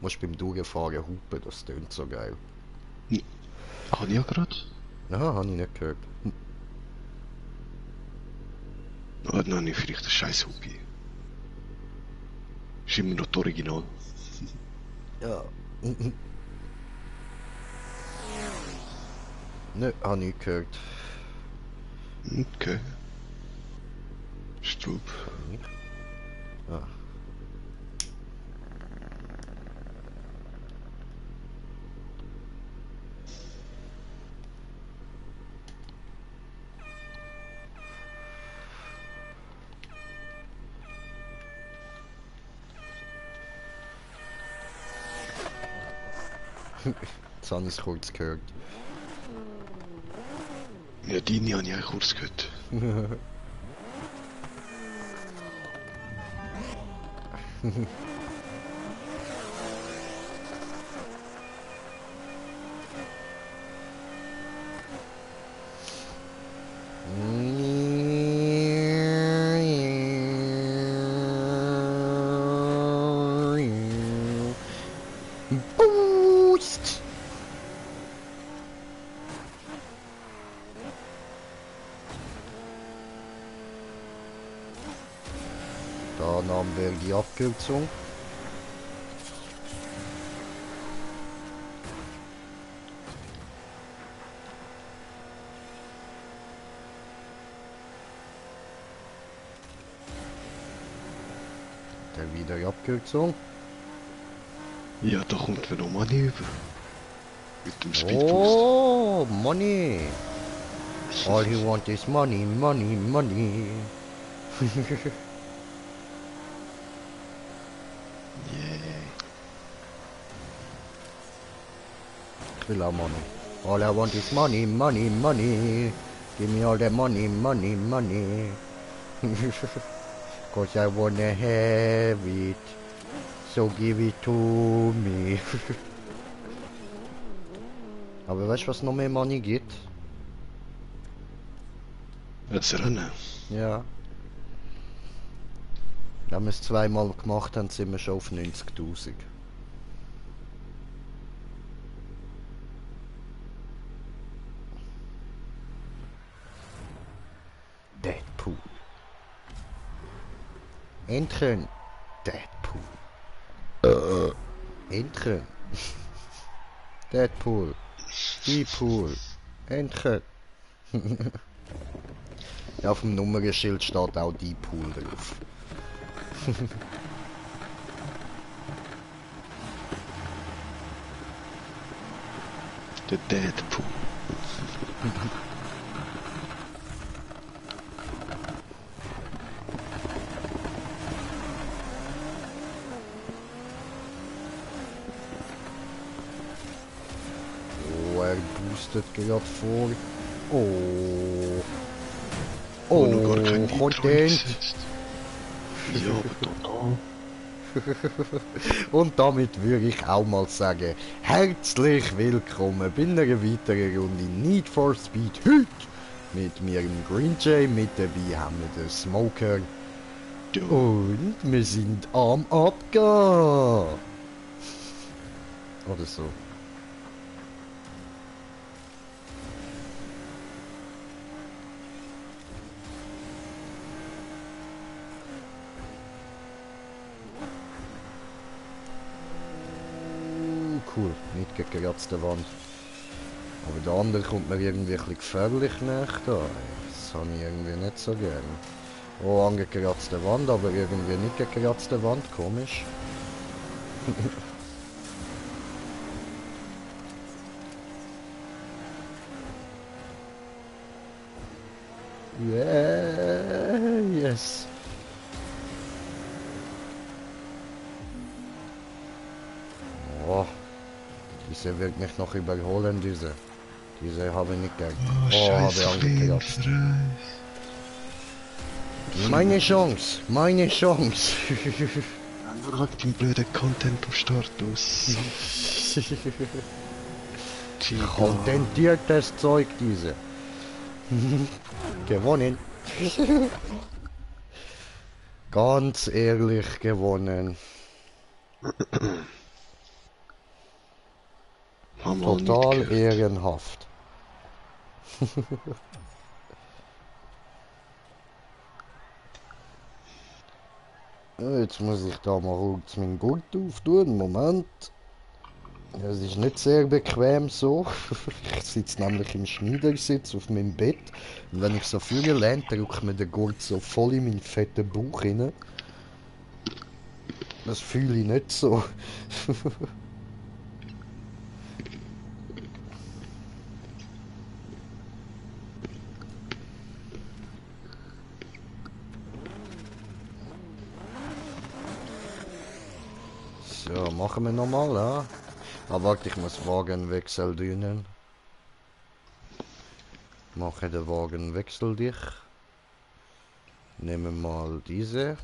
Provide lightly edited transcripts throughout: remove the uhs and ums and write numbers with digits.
Musst beim Durchfahren hupen, das tönt so geil. Habe ich ja gerade. Ja, habe ich nicht gehört. Oh, dann habe ich vielleicht ein scheiß Hobby. Ist immer noch das Original. Ja. Ne, habe ich gehört. Okay. Strub. Ja. Jetzt habe ich es kurz gehört. Ja, deine habe ich auch kurz gehört. Boost! Da nahmen wir die Abkürzung. Dann wieder die Abkürzung. Ja, da kommt wieder Money über. Mit dem Speedboost. Oh, money. All you want is money, money, money. Yeah. Ich will auch money. All I want is money, money, money. Give me all the money, money, money. Cause I wanna have it. So give it to me. Aber weißt du, was noch mehr Money gibt? Jetzt rennen. Ja. Wenn wir es zweimal gemacht haben, sind wir schon auf 90.000. Deadpool. Entchen. Deadpool. Entchen. Deadpool. Deadpool. Entchen. Ja, auf dem Nummernschild steht auch Deadpool drauf. Der Deadpool. Oh, er boostet gerade vor. Oh. Oh, noch gar kein Nitro Content. eingesetzt. Ja, aber total. Und damit würde ich auch mal sagen, herzlich willkommen bei einer weiteren Runde Need for Speed heute mit mir im Green Jay, mit dabei haben wir den Smoker Ja. und wir sind am Abgehen. Oder so. Cool, nicht gegen die gekratzte Wand. Aber der andere kommt mir irgendwie ein bisschen gefährlich nach da. Das habe ich irgendwie nicht so gern. Oh, angekratzte Wand, aber irgendwie nicht gekratzte Wand, komisch. Yeah, yes. Oh, diese wird mich noch überholen, diese. Diese habe ich nicht gern. Oh, habe ich angekratzt. Meine Chance, meine Chance. Nur halt den blöden Content am Start aus. Kontentiertes Zeug, diese. Gewonnen. Ganz ehrlich gewonnen. Haben wir nicht Total gehört. ehrenhaft. Jetzt muss ich da mal kurz meinen Gurt auftun. Moment. Es ist nicht sehr bequem so. Ich sitze nämlich im Schneidersitz auf meinem Bett. Und wenn ich so fühle lehne, drückt mir der Gurt so voll in meinen fetten Bauch rein. Das fühle ich nicht so. So, machen wir nochmal, ja? Aber warte, ich muss Wagenwechsel tun. Mache den Wagenwechsel dich. Nehmen mal diese.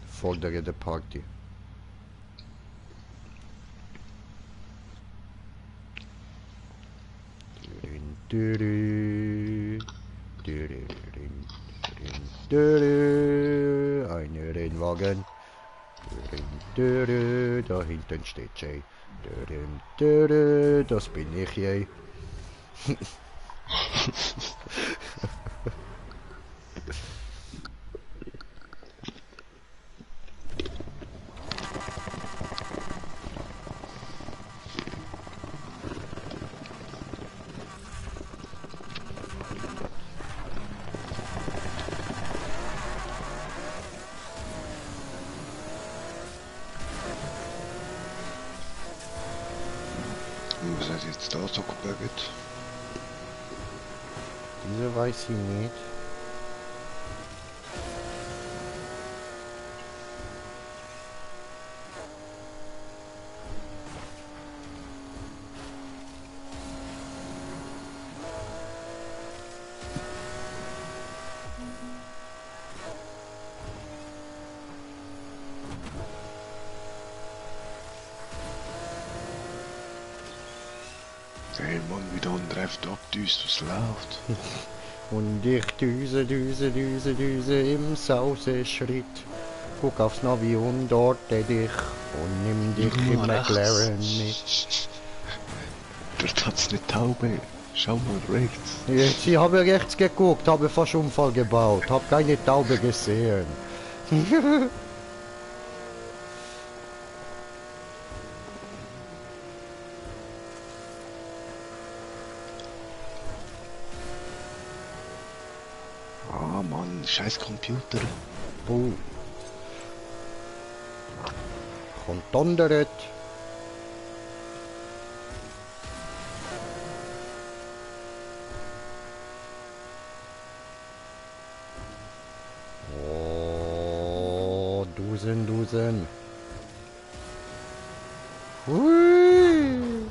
Fordere die Party. Eine Rennwagen. Da hinten steht Jay. Das bin ich, Jay. Und was hat jetzt da so gebürgt? Diese weiß ich nicht. Hey Mann, wieder ein Treffen abdüst, was läuft? Und ich düse im Sauseschritt. Guck aufs Navi und orte dich und nimm dich im McLaren mit. Dort hat's eine Taube. Schau mal rechts. Jetzt, ich habe rechts geguckt, habe fast Unfall gebaut, habe keine Taube gesehen. Ah Mann, scheiß Computer. Oh. Kommt dondert. Oh, Dusen. Hui.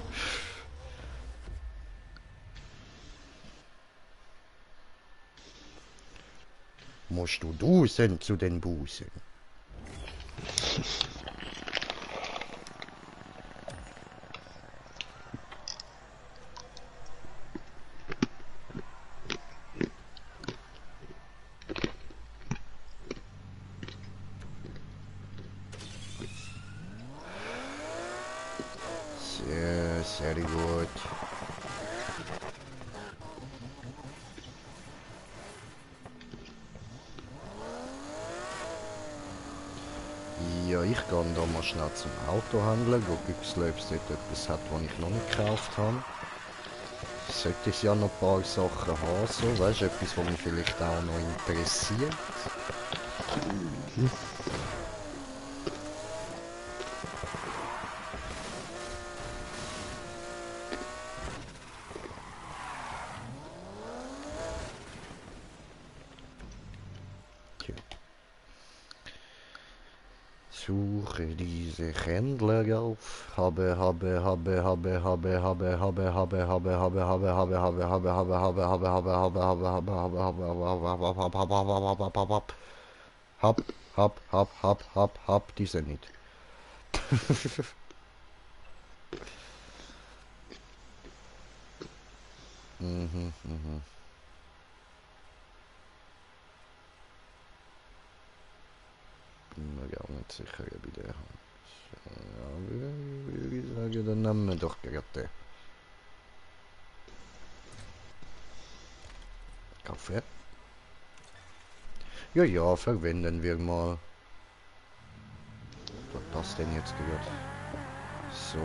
Musst du dusen zu den Busen. Sehr gut. Ja, ich gehe da mal schnell zum Autohändler, gucken, ob es dort etwas hat, was ich noch nicht gekauft habe. Sollte ich ja noch ein paar Sachen haben, so, weißt du, etwas, was mich vielleicht auch noch interessiert. Tja. Suche diese Händler auf. Habe, diese nicht. Bin mir gar nicht sicher bei der Hand. Ja, würde ich sagen, dann nehmen wir doch gerade den. Kaffee. Ja, ja, verwenden wir mal. Was das denn jetzt gerade? So,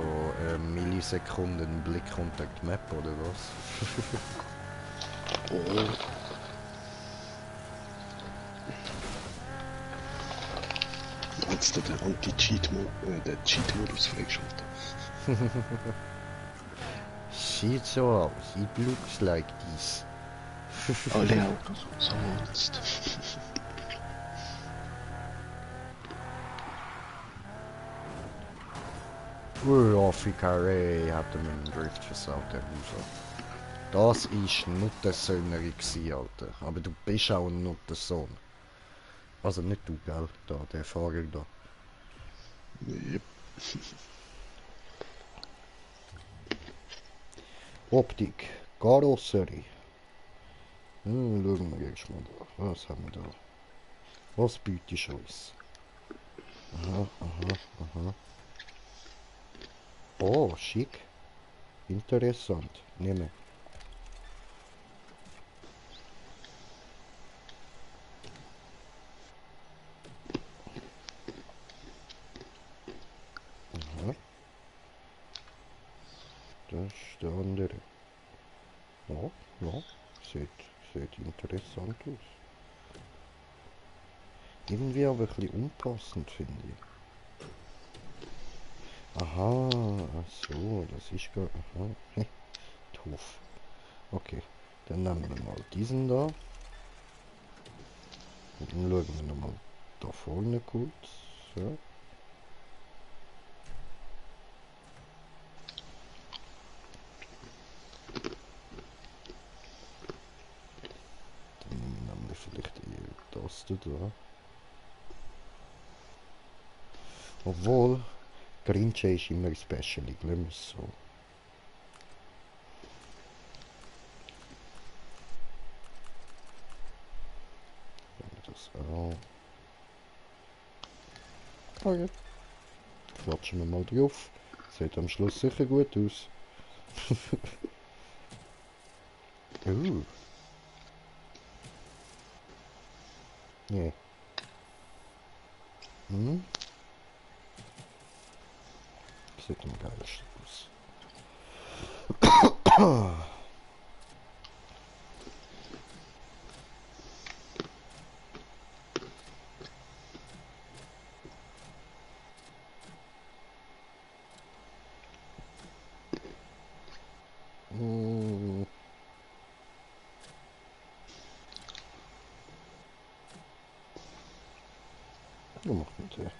Millisekunden Blick unter die Map oder was? Oh. Meinst du den Cheat-Modus freigeschaltet? Sieht so aus. It looks like this. Alle Autos umsonst. Ficare hatte mir einen Drift versaut, der User. Das ist Nuttensöhnerin gsi, Alter. Aber du bist auch ein Nuttensohn. Also nicht du, gell? Da, der Fahrer da. Yep. Optik. Karosserie. Schauen wir erst mal da. Was haben wir da? Was bietest du uns? Aha, aha, aha. Oh, schick. Interessant. Nehme. Aha. Das ist der andere. Ja, ja. Sieht interessant aus. Irgendwie aber ein bisschen unpassend, finde ich. Aha, ach so, das ist gar... Aha, doof. Okay, dann nehmen wir mal diesen da. Und dann schauen wir nochmal da vorne kurz. So. Dann nehmen wir vielleicht eher das da. Obwohl, Grinche ist immer special, ich glaube es so. Das auch. Okay. Klatschen wir mal drauf. Sieht am Schluss sicher gut aus. Nee. Hm? Sieht am geilsten aus. Was macht man der?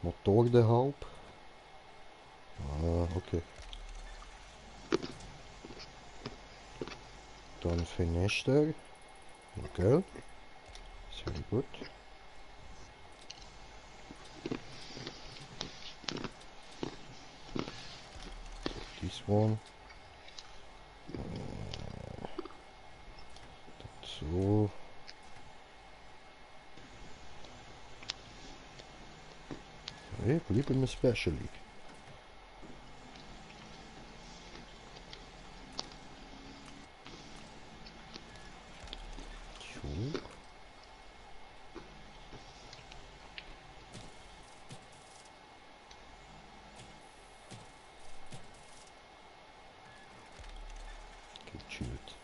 Motor der Haupt. Ah, okay. Dann Fenster. Okay. Sehr gut. This one. So. Hey, bleiben wir Special League. So. Gechillt.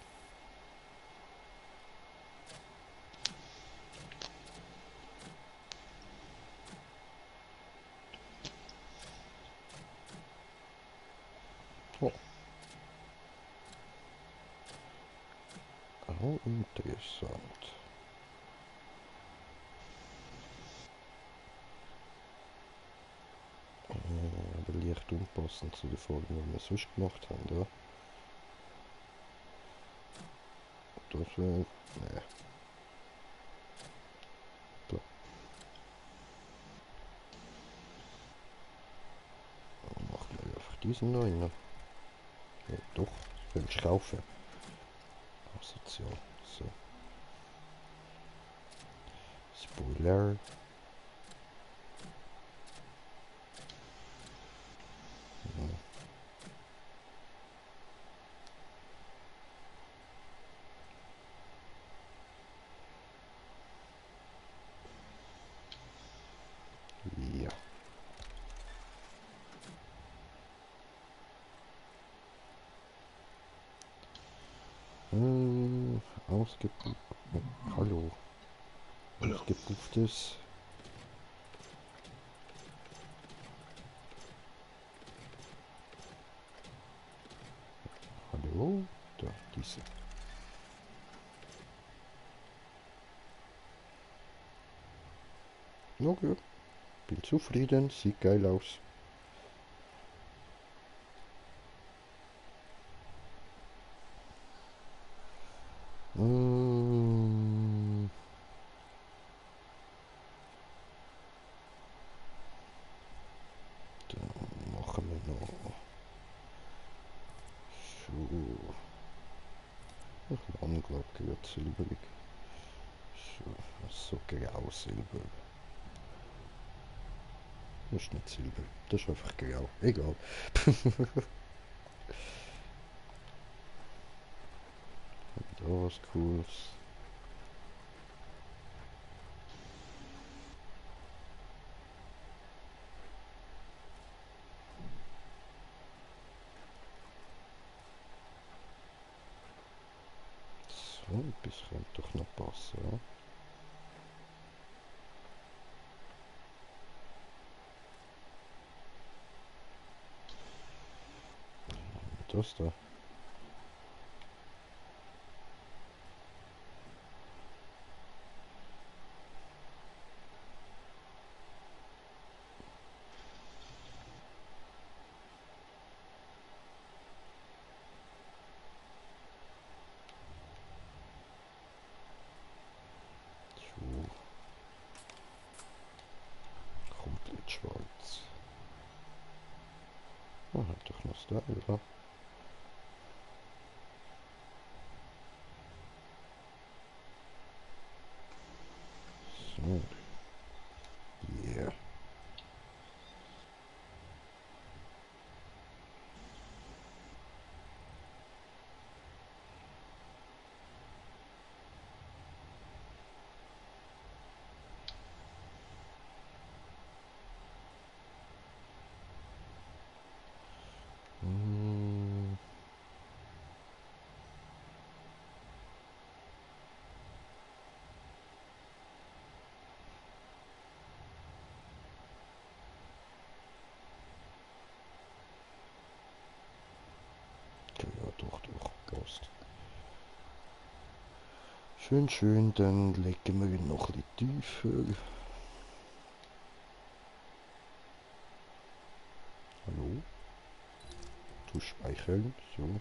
Oh. Oh, interessant. Aber leicht unpassend zu der Folge, die wir sonst gemacht haben, ja. Das wäre... Nee. Klar. Dann machen wir einfach diesen noch rein. Ja, doch, das willst du kaufen. Asozial. So. Spoiler. Ja. Ausgebucht. Hallo. Hallo. Ausgebuchtes. Hallo? Da, diese. Okay. Bin zufrieden. Sieht geil aus. Mm, Dann machen wir noch so. Ach man, glaube ich, wird silberig. So grau Silber. Das ist nicht Silber. Das ist einfach grau. Egal. Da was Cooles. So, etwas könnte doch noch passen. Ja? Das da. So, komplett schwarz. Ah, hat doch noch Style, oder? So. Yeah. Hm, okay, ja, doch, passt. Schön, schön, dann legen wir ihn noch ein bisschen tiefer. Hallo? Du speichern, so.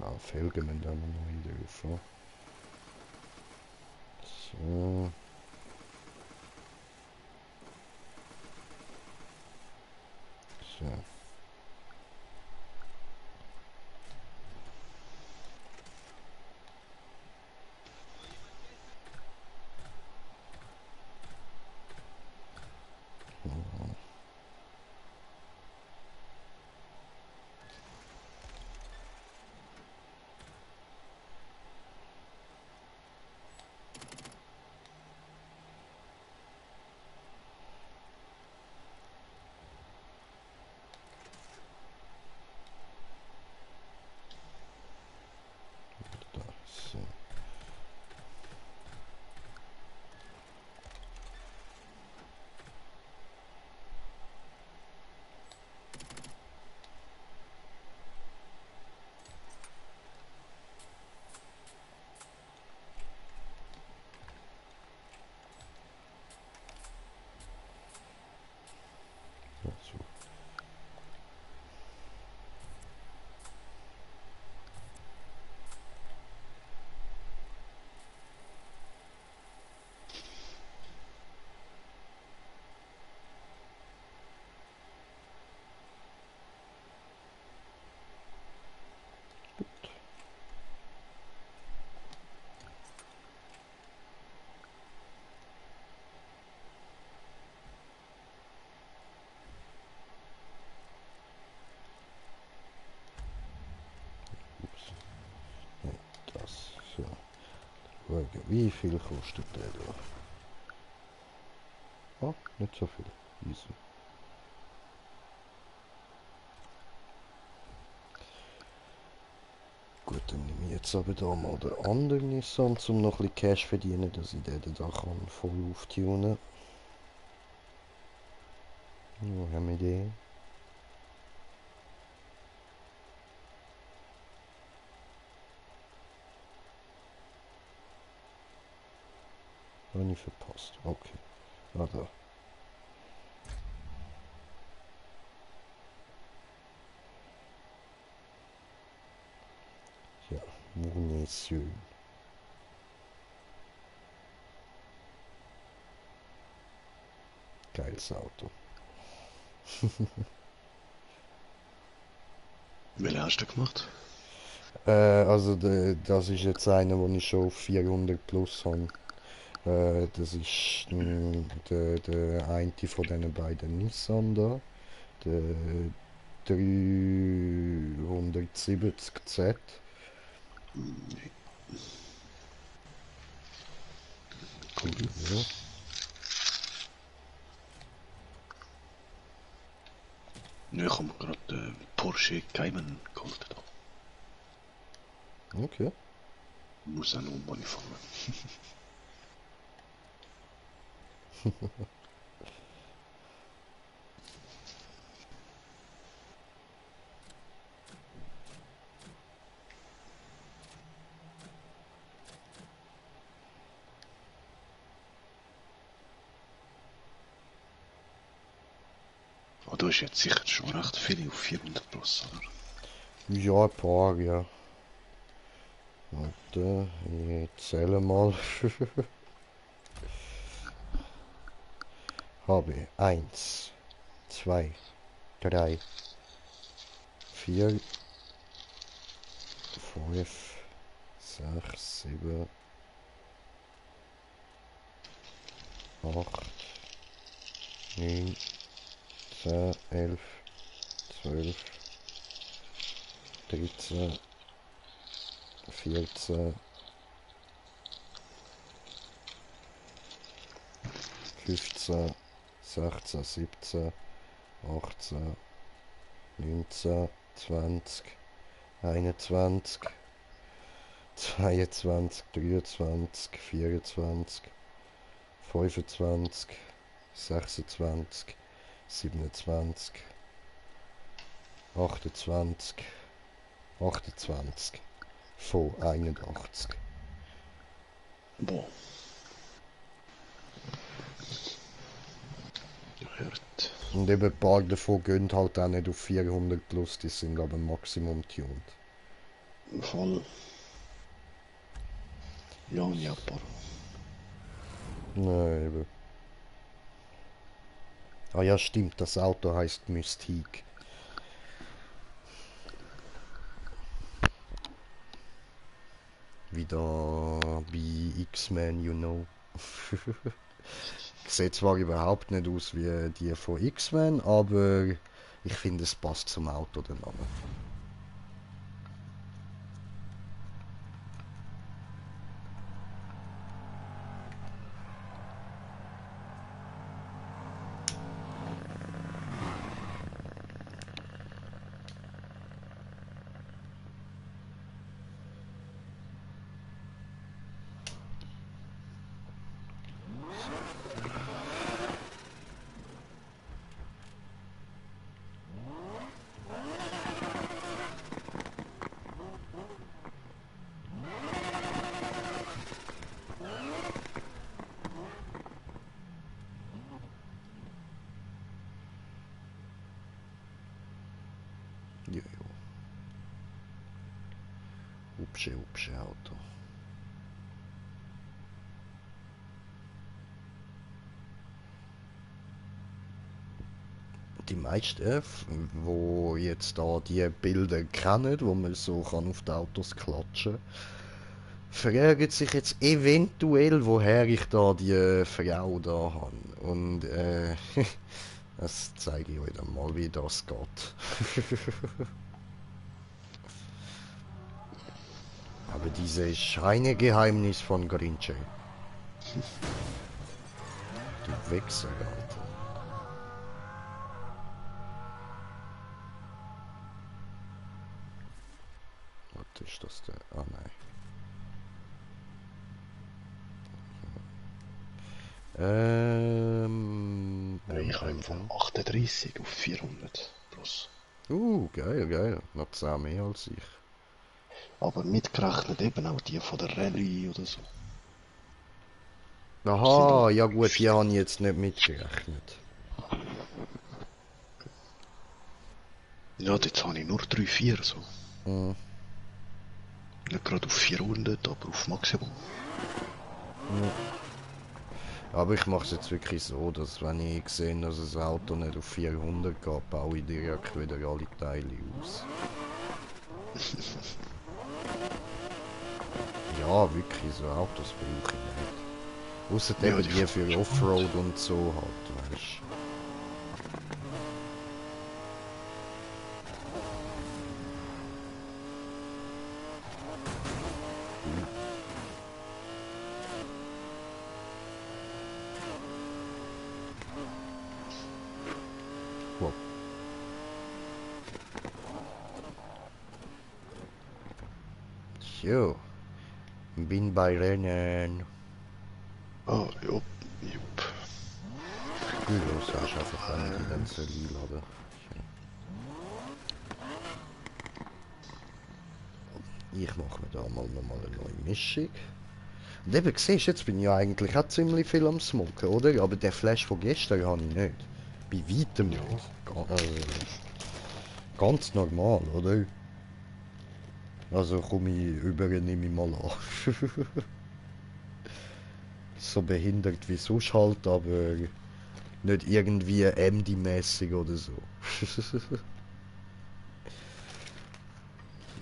Ah, Felgen müssen auch noch rein dürfen. So. So. Wie viel kostet der da? Ah, nicht so viel. Easy. Gut, dann nehme ich jetzt aber da mal den anderen Nissan, um noch ein bisschen Cash zu verdienen, dass ich den da kann voll auftunen. Wo haben wir den? Habe ich verpasst. Okay. Ah, da. Ja, wunderschön. Geiles Auto. Welchen hast du gemacht? Also das ist jetzt einer, den ich schon auf 400 plus habe. Das ist der eine von diesen beiden Nissan da. Der 370Z. Cool. Ja. Ja, ich habe mir gerade den Porsche Cayman geholt. Da. Okay. Muss auch noch um anfangen. Aber du hast jetzt sicher schon recht viele auf 400 plus, oder? Ja, ein paar, ja. Warte, ich zähle mal. Habe ich 1, 2, 3, 4, 5, 6, 7, 8, 9, 10, 11, 12, 13, 14, 15, 16, 17, 18, 19, 20, 21, 22, 23, 24, 25, 26, 27, 28, 28 von 81. Boah. Ja, hört. Und eben ein paar davon gehen halt auch nicht auf 400 plus, die sind aber Maximum tuned. Voll. Ja, und Japan. Nein, eben. Ah ja, stimmt, das Auto heißt Mystique. Wieder bei X-Men, you know. Sieht zwar überhaupt nicht aus wie die von X-Men, aber ich finde, es passt zum Auto, der Name. Jojo. Hübsche Auto. Die meisten, wo jetzt da die Bilder kennen, wo man so kann auf die Autos klatschen, fragen sich jetzt eventuell, woher ich da die Frau da habe. Und das zeige ich euch dann mal, wie das geht. Aber dieses eine Geheimnis von Grinche. Du Wichser, Alter. Was ist das denn? Ah, nein. Ich habe einfach 38 auf 400 plus. Geil, geil. Noch 10 mehr als ich. Aber mitgerechnet eben auch die von der Rallye oder so. Aha, ja gut, die habe ich jetzt nicht mitgerechnet. Ja, jetzt habe ich nur 3, 4 so. Hm. Nicht gerade auf 400, aber auf Maximum. Aber ich mache es jetzt wirklich so, dass wenn ich sehe, dass das Auto nicht auf 400 geht, baue ich direkt wieder alle Teile aus. Ja, wirklich, so Autos brauche ich nicht. Ausser Ja, eben die die für Offroad und so halt, weißt du. Wow. So. Bin bei Rennen. Ah, jupp, jupp. Du sagst einfach, wenn ich die dann soll einladen. Ich mache mir da mal nochmal eine neue Mischung. Und eben, siehst du, jetzt bin ich ja eigentlich auch ziemlich viel am Smoken, oder? Aber der Flash von gestern habe ich nicht. Bei weitem nicht. Ganz normal, oder? Also komme ich über, nehme ich mal an. So behindert wie sonst halt, aber nicht irgendwie MD-mäßig oder so.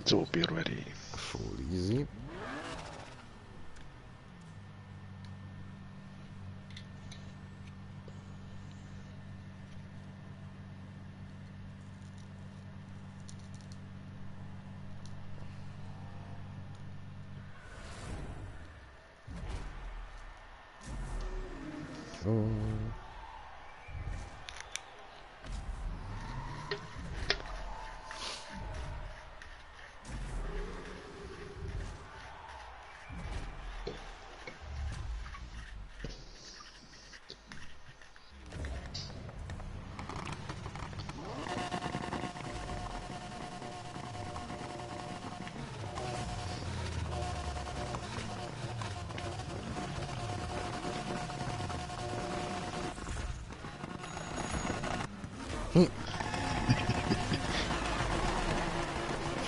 So, be ready. Voll easy. So.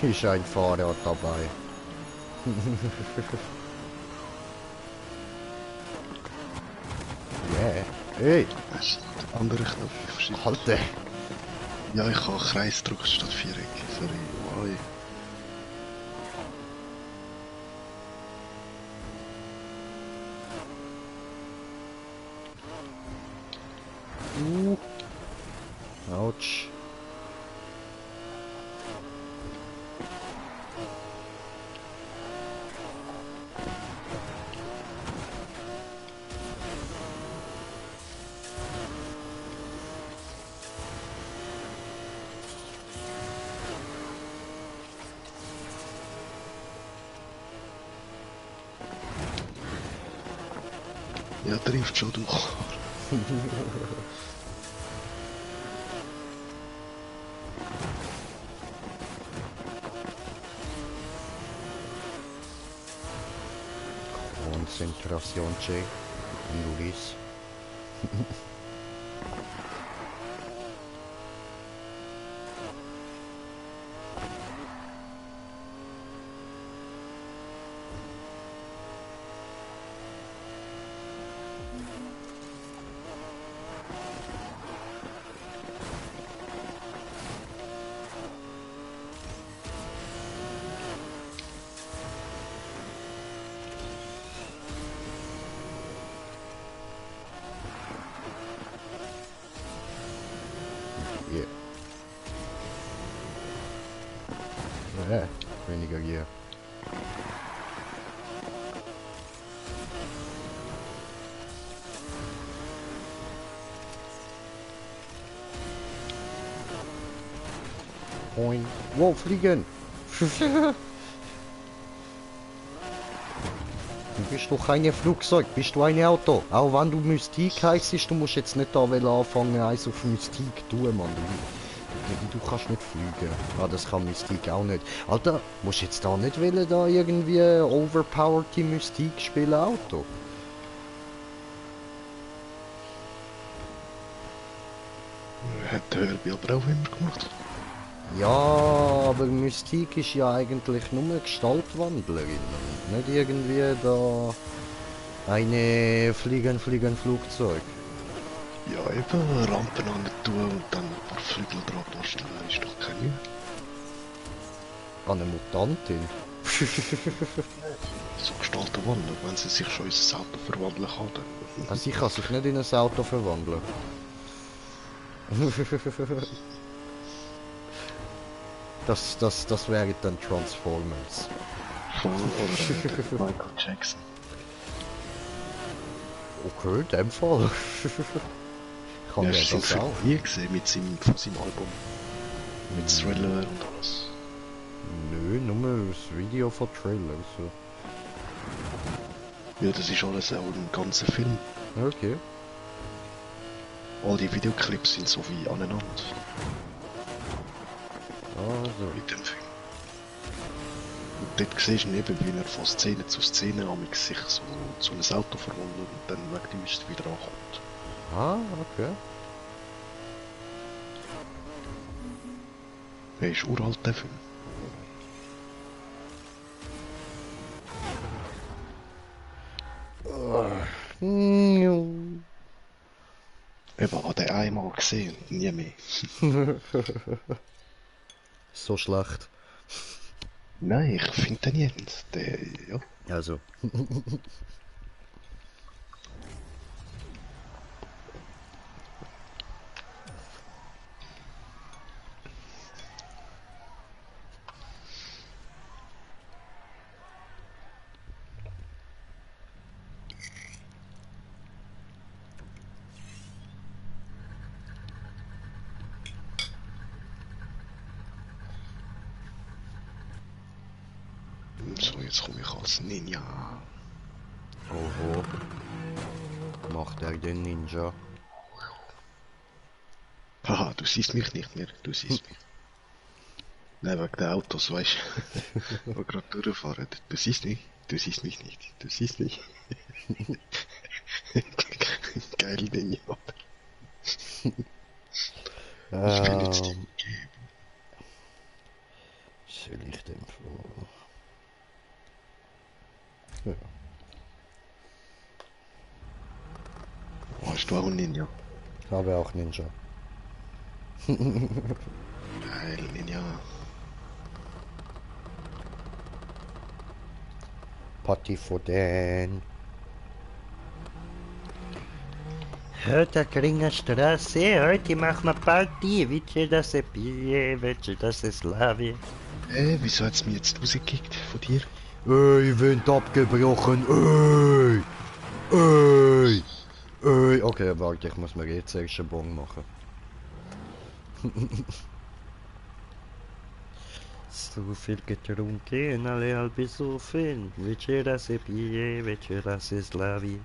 Ist ein Fahrrad dabei. Yeah. Hey, Weißt du, der andere Knopf verschiebt. Alter. Ja, ich kann Kreis drücken statt Viereck. Sorry, why? Autsch. Ja, trifft schon durch. Konzentration check. Luis. Yeah. Ja, weniger hier. Poing. Wow, fliegen! Du bist doch kein Flugzeug, bist du ein Auto. Auch wenn du Mystik heisst, du musst jetzt nicht da anfangen, eins auf Mystik tun, Mann. Du kannst nicht fliegen. Ah, das kann Mystik auch nicht. Alter, musst jetzt da nicht wollen, da irgendwie overpowered Mystik spielen, Auto? Hat der Herbie aber auch immer gemacht. Ja, aber Mystik ist ja eigentlich nur Gestaltwandlerin. Nicht irgendwie da eine Flugzeug. Ja, eben Rampen an tun und dann ein paar Flügel dran basteln, ist doch kein Mühe. Eine Mutantin. So gestalten wandern, wenn sie sich schon in ein Auto verwandeln kann, dann... Also sie kann sich nicht in ein Auto verwandeln. Das wäre dann Transformers. Voll, oder Michael Jackson. Okay, in dem Fall. Kann Ja, ja hast du das ihn auch. nie gesehen mit von seinem Album? Mit Thriller und alles. Nö, nur das Video von Trailer. So. Ja, das ist alles auch ein ganzer Film. Okay. All die Videoclips sind so wie aneinander Also. mit dem Film. Und dort siehst du eben, wie er von Szene zu Szene amix sich so zu einem Auto verwandelt und dann weg die Wüste wieder ankommt. Ah, okay. Er ist uralt, der Film. Eben, hat er einmal gesehen und nie mehr. So schlecht. Nein, ich finde den nicht. Der, ja. Also. So, jetzt komme ich als Ninja. Oho. Macht er den Ninja? Haha, du siehst mich nicht mehr. Du siehst mich. Nein, wegen der Autos, weißt du. Die gerade durchfahren. Du siehst mich. Du siehst mich nicht. Du siehst mich. Geil Ninja. Ich bin jetzt die Soll ich dem vor? Ja. Hast du auch einen Ninja? Ich habe auch Ninja. Geil, Ninja. Party for den. Heute Kringerstraße, heute machen wir Party. Wiecie das Bier, wiecie das Slavi. Wieso hat's mir jetzt rausgekickt von dir? Ey, Wind abgebrochen. Ey. Ey. Ey. Okay, warte, ich muss mir jetzt erst einen Bon machen. So viel getrunken, alle halb besoffen. Wiecie das Bier, wiecie das Slavi.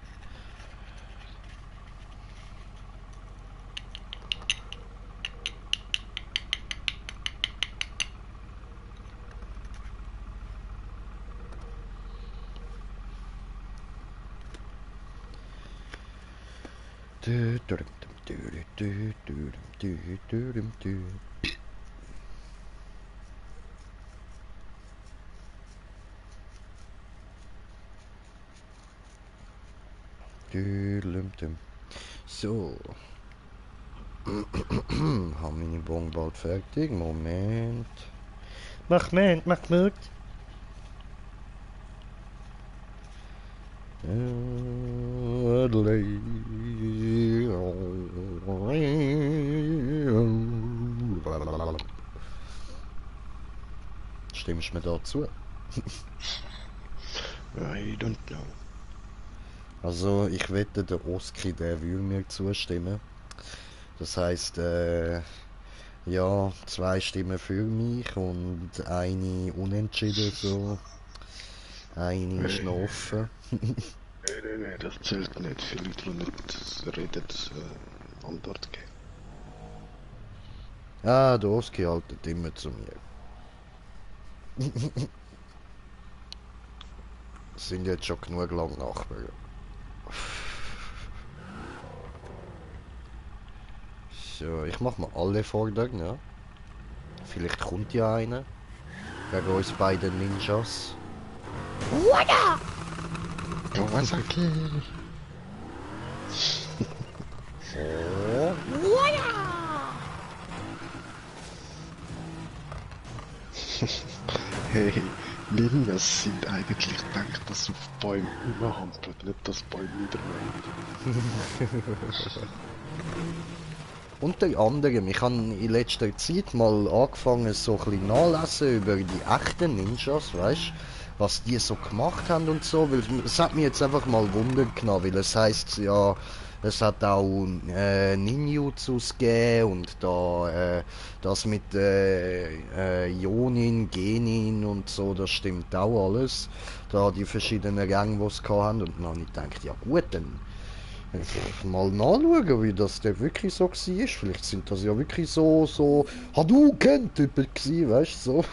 So. Haben meine Bon bald fertig. Moment. Mach Mut. Stimmst du mir dazu? I don't know. Also, ich wette, der Oski, der will mir zustimmen. Das heisst, Ja, 2 Stimmen für mich und eine unentschieden, so. Eine ist noch offen. Nee, das zählt nicht. Viele Leute, die nicht reden, Antwort geben. Ah, der Oski haltet immer zu mir. Sind jetzt schon genug lang Nachbarn. So, ich mach mal alle Forderungen, ja. Vielleicht kommt ja einer. Gegen uns beiden Ninjas. Kawasaki! Oh. Hey, Ninjas sind eigentlich gedacht, dass auf Bäume rumhampelt, nicht dass Bäume niedermähen. Unter anderem, ich habe in letzter Zeit mal angefangen, so ein bisschen nachlesen über die echten Ninjas, weißt, was die so gemacht haben und so, weil es hat mich jetzt einfach mal Wunder genommen, weil es heisst ja, es hat auch Ninjutsus gegeben und da das mit Jonin, Genin und so, das stimmt auch alles. Da die verschiedenen Ränge, die es hatten und dann habe ich gedacht, ja gut, dann mal nachschauen, wie das denn wirklich so war. Vielleicht sind das ja wirklich so Hadouken-Typen gewesen, weißt du, so.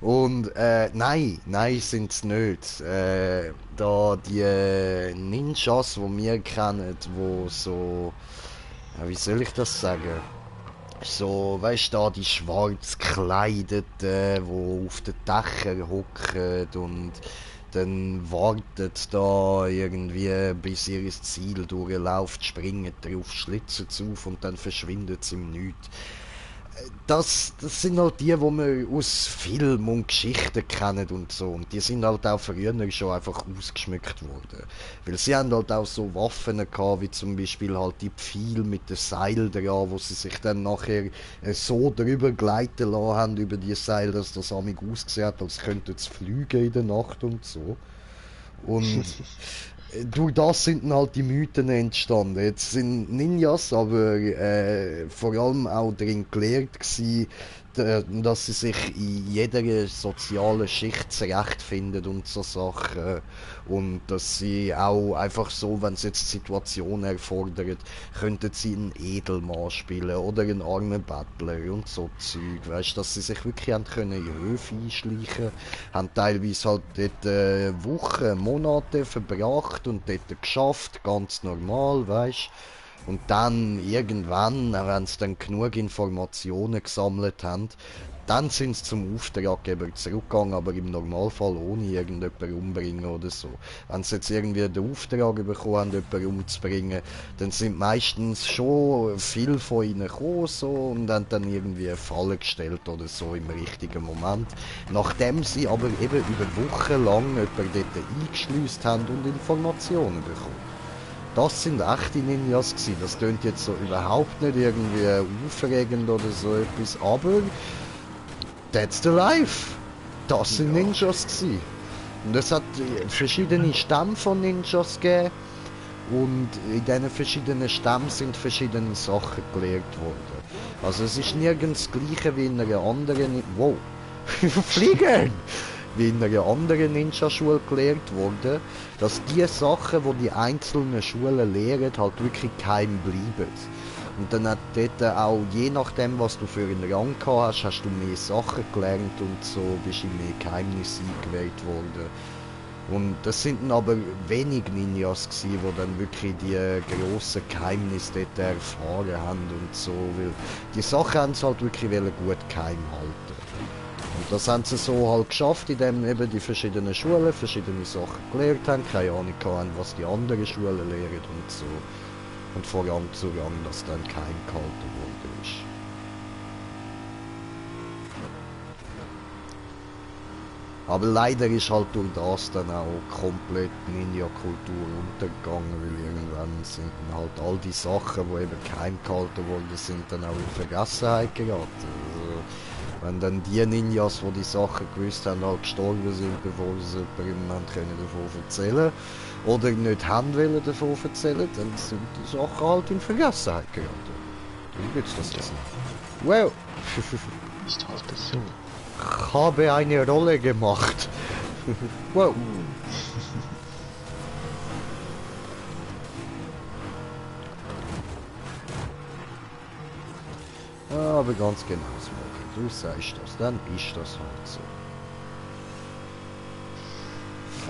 Und nein, sind's nicht. Da die Ninjas, die wir kennen, wo so, ja, wie soll ich das sagen? So, weißt du, da die schwarz gekleideten, wo auf den Dächern hocken und dann wartet da irgendwie, bis ihr Ziel durchläuft, springen drauf, schlitzen auf und dann verschwindet es im Nichts. Das sind halt die, wo man aus Film und Geschichten kennen und so. Und die sind halt auch früher schon einfach ausgeschmückt worden. Weil sie haben halt auch so Waffen gehabt, wie zum Beispiel halt die Pfeil mit dem Seil dran, wo sie sich dann nachher so drüber gleiten lassen haben über die Seil, dass das amig ausgesehen hat, als könnten sie fliegen in der Nacht und so. Und durch das sind dann halt die Mythen entstanden. Jetzt sind Ninjas aber vor allem auch darin gelehrt gewesen, dass sie sich in jeder sozialen Schicht zurechtfinden und so Sachen. Und dass sie auch einfach so, wenn es jetzt Situationen erfordert, könnten sie einen Edelmann spielen oder einen armen Bettler und so Zeug. Weißt, dass sie sich wirklich haben können in Höfe einschleichen, haben teilweise halt dort Wochen, Monate verbracht und dort geschafft, ganz normal, weißt. Und dann irgendwann, wenn sie dann genug Informationen gesammelt haben, dann sind sie zum Auftraggeber zurückgegangen, aber im Normalfall ohne irgendjemanden umbringen oder so. Wenn sie jetzt irgendwie den Auftrag bekommen haben, jemanden umzubringen, dann sind meistens schon viele von ihnen gekommen so, und haben dann irgendwie eine Falle gestellt oder so im richtigen Moment. Nachdem sie aber eben über Wochen lang jemanden dort eingeschleust haben und Informationen bekommen. Das sind echte Ninjas gewesen. Das klingt jetzt so überhaupt nicht irgendwie aufregend oder so etwas, aber that's the life. Das sind Ja. Ninjas gewesen. Und es hat verschiedene Stämme von Ninjas gegeben und in diesen verschiedenen Stämmen sind verschiedene Sachen gelehrt worden. Also es ist nirgends das Gleiche wie in einer anderen... Wow! Fliegen! Wie in einer anderen Ninja-Schule gelehrt worden, dass die Sachen, die die einzelnen Schulen lehren, halt wirklich geheim bleiben. Und dann hat dort auch, je nachdem was du für einen Rang gehabt hast, hast du mehr Sachen gelernt und so bist in mehr Geheimnisse eingeweiht worden. Und das sind dann aber wenig Ninjas gewesen, die dann wirklich die grossen Geheimnisse dort erfahren haben und so, weil die Sachen haben sie halt wirklich gut geheim halten. Und das haben sie so halt geschafft, indem eben die verschiedenen Schulen verschiedene Sachen gelernt haben, keine Ahnung hatten, was die anderen Schulen lehren und so. Und von Rang zu Rang das dann geheim gehalten worden ist. Aber leider ist halt durch das dann auch komplett Ninja-Kultur untergegangen, weil irgendwann sind dann halt all die Sachen, die eben geheim gehalten worden sind, dann auch in Vergessenheit geraten. Also, wenn dann die Ninjas, die die Sachen gewusst haben, halt gestorben sind, bevor sie jemandem haben können davon erzählen oder nicht haben wollen davon erzählen, dann sind die Sachen halt in Vergessenheit geraten. Wie willst du das essen? Wow! Ist halt so. Ich habe eine Rolle gemacht. Wow! Aber ganz genau, Smokey. Du sagst das, dann ist das halt so.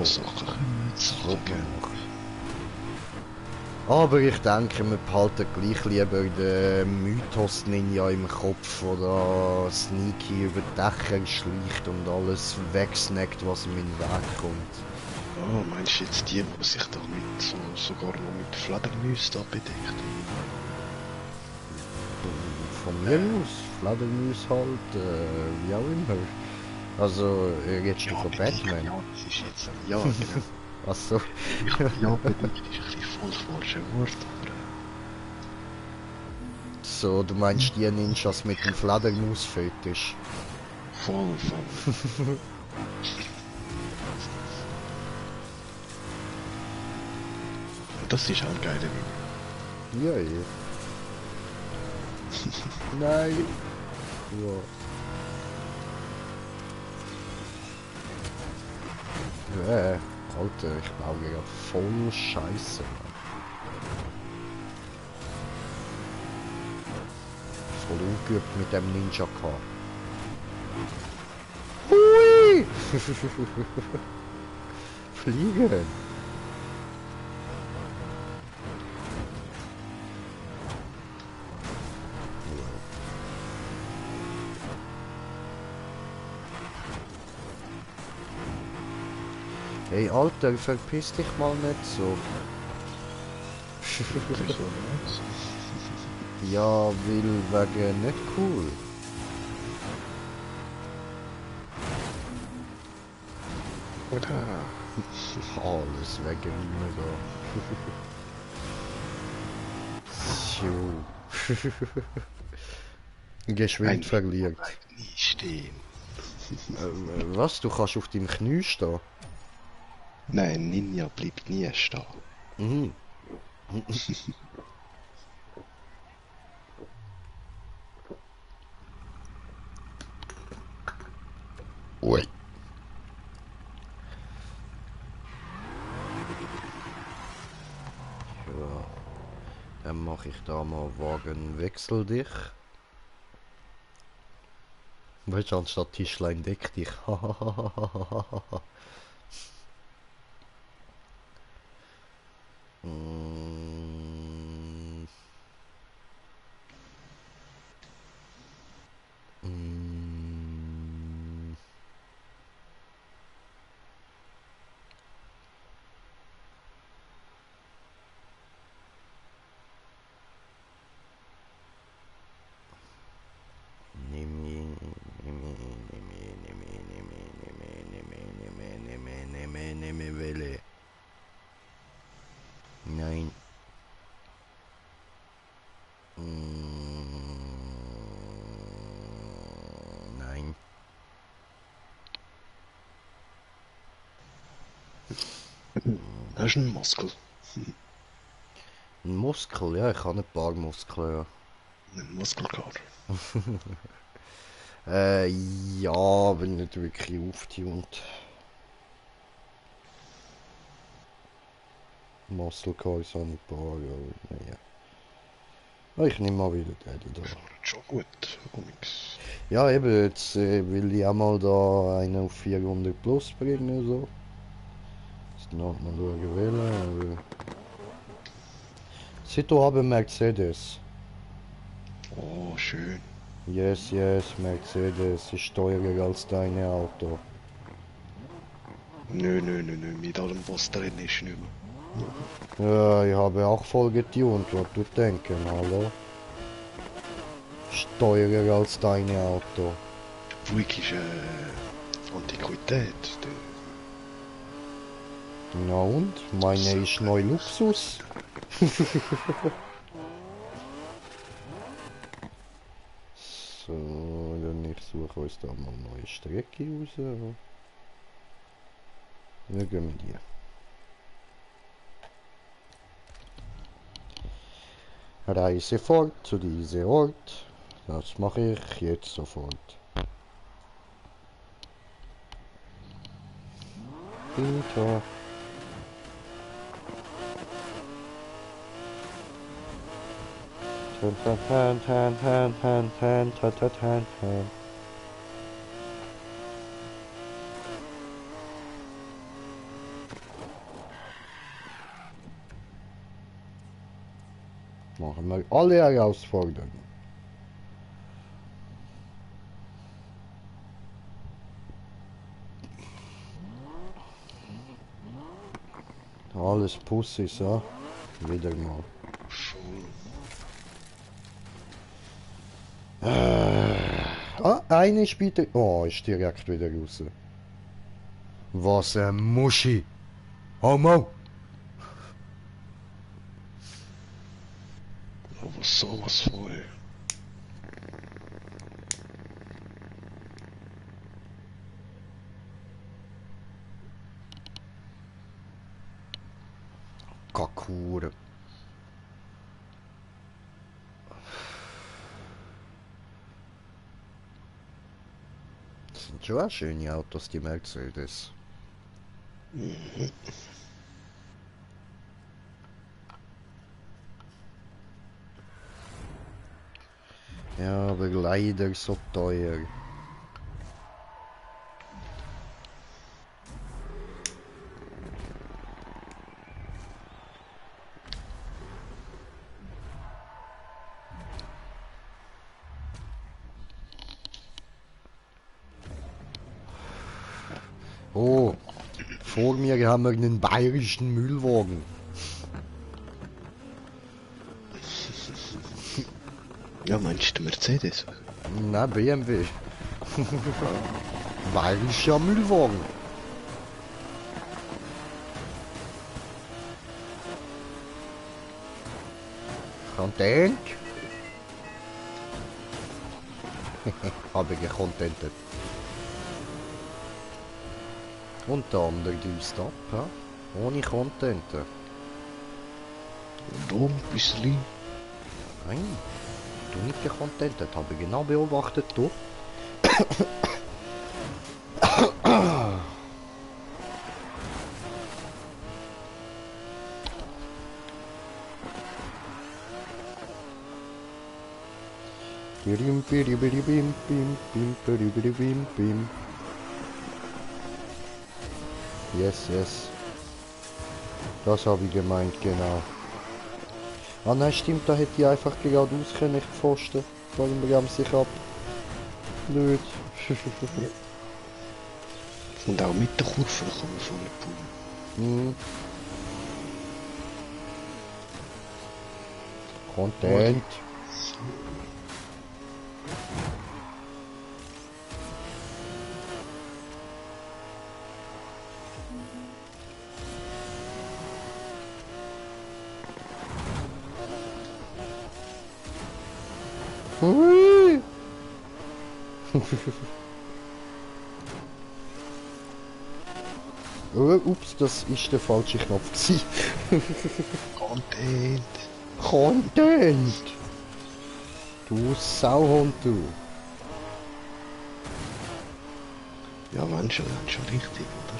Sachen gerne. Aber ich denke, wir behalten gleich lieber den Mythos Ninja im Kopf, der sneaky über die Dächer schleicht und alles wegsnackt, was ihm in den Weg kommt. Oh, meinst du jetzt die sich da mit sogar noch mit Fledermäusen da bedeckt? Von mir aus, Fledermaus halt, wie auch immer. Also, redest du von Batman? Ja, das ist jetzt... Ja, genau. Achso. Ja, bedeckt ist ein bisschen voll das falsche Wort, aber... So, du meinst die Ninjas mit dem Fledermaus-Fetisch? Voll. Das ist auch ein geiler Video. Ja, ja. Nein. Ja. Alter, ich baue ja voll Scheiße, Mann. Voll ungeübt mit dem Ninja K. Hui! Fliegen! Hey Alter, verpiss dich mal nicht so. Ja, weil wegen nicht cool. Oder? Alles wegen mir da. So. Geschwind verliert. Nie stehen. Was? Du kannst auf deinem Knie stehen? Nein, Ninja bleibt nie stehen. Mhm. Ui. Ja. Dann mache ich da mal Wagen wechsel dich. Weißt du, anstatt Tischlein deck dich. Mm. Mm. Welle. Nein. Nein. Das ist ein Muskel. Ein Muskel, ja, ich habe ein paar Muskeln, ja. Ein Muskelkater. Ja, aber nicht wirklich aufgetunt. Muscle Cars habe ich ein paar, ja, naja. Ich nehme mal wieder den da. Schon gut, Omix. Ja, eben, jetzt will ich auch mal da einen auf 400 plus bringen, so. Jetzt noch mal schauen, wählen, aber... Sito habe Mercedes. Oh, schön. Yes, Mercedes ist teurer als deine Auto. Nö, mit allem was drin ist nicht mehr. Ja, ich habe auch voll getunt, was du denken, hallo? Ist teurer als deine Auto. Buick ist Antiquität. Na und? Meine ist neu Luxus. So, dann ich suche uns da mal eine neue Strecke raus. Wir gehen mit dir. Reise fort zu diesem Ort. Das mache ich jetzt sofort. Peter. Machen wir alle Herausforderungen. Alles Pussys, ja. Wieder mal. Eine ist bitte... Oh, ist direkt wieder raus. Was ein Muschi. Homo. Aber sowas voll. Kakure. Das sind schon auch schöne Autos, die Mercedes. Ja, aber leider so teuer. Oh, vor mir haben wir einen bayerischen Müllwagen. Ja, meinst du Mercedes? Na, BMW. Bayerischer Müllwagen. Content? Habe ich gecontentet. Und der andere düst ab, ja? Ohne Content. Doch, ein bisschen. Nein, du nicht gecontentet, habe ich genau beobachtet, du. Bim, bim, bim, bim, bim, bim, bim, bim. Yes, yes. Das habe ich gemeint, genau. Ah nein, stimmt, da hätte ich einfach geradeaus können, ich Pfosten. Warum bremse ich ab? Blöd. Und auch mit der Kurve kommen von der Pool. Content. Hui. Oh, ups, das ist der falsche Knopf gewesen. Content. Content! Du Sauhund, du. Ja, wenn schon richtig, oder?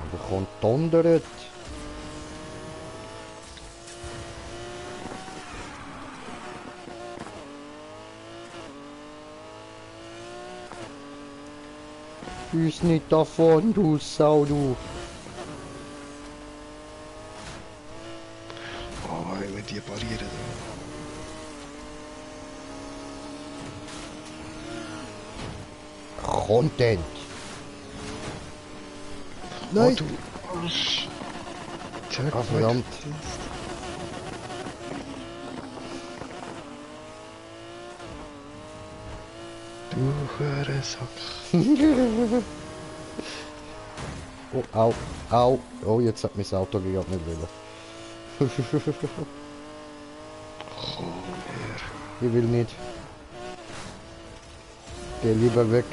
Aber kommt dondert. Düs nicht davon, du Sau, du. Oh, wenn wir die parieren. Content. Oh, Nein. du Arsch. Zeig Ah, verdammt. Du Hurensack. Oh, au, au. Oh, jetzt hat mein Auto gerade nicht wollen. Komm her. Ich will nicht. Geh lieber weg.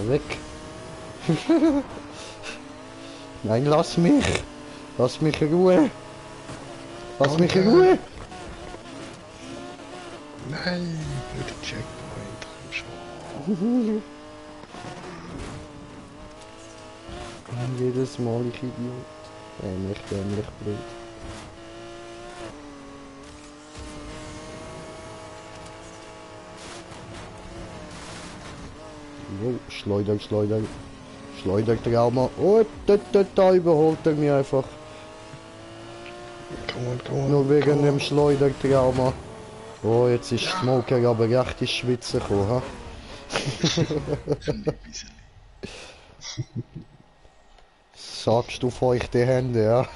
Weg. Nein, lass mich. Lass mich in Ruhe. Lass mich in Ruhe. Nein, nur der Checkpoint. Komm schon. Jedes Mal, ich Idiot. Dämlich blöd. Jo, Schleudertrauma. Oh, da überholt er mich einfach. Come on, Nur wegen dem Schleudertrauma. Oh, jetzt ist Smoker aber recht ins Schwitzen gekommen, ha? Sagst du feuchte Hände, ja?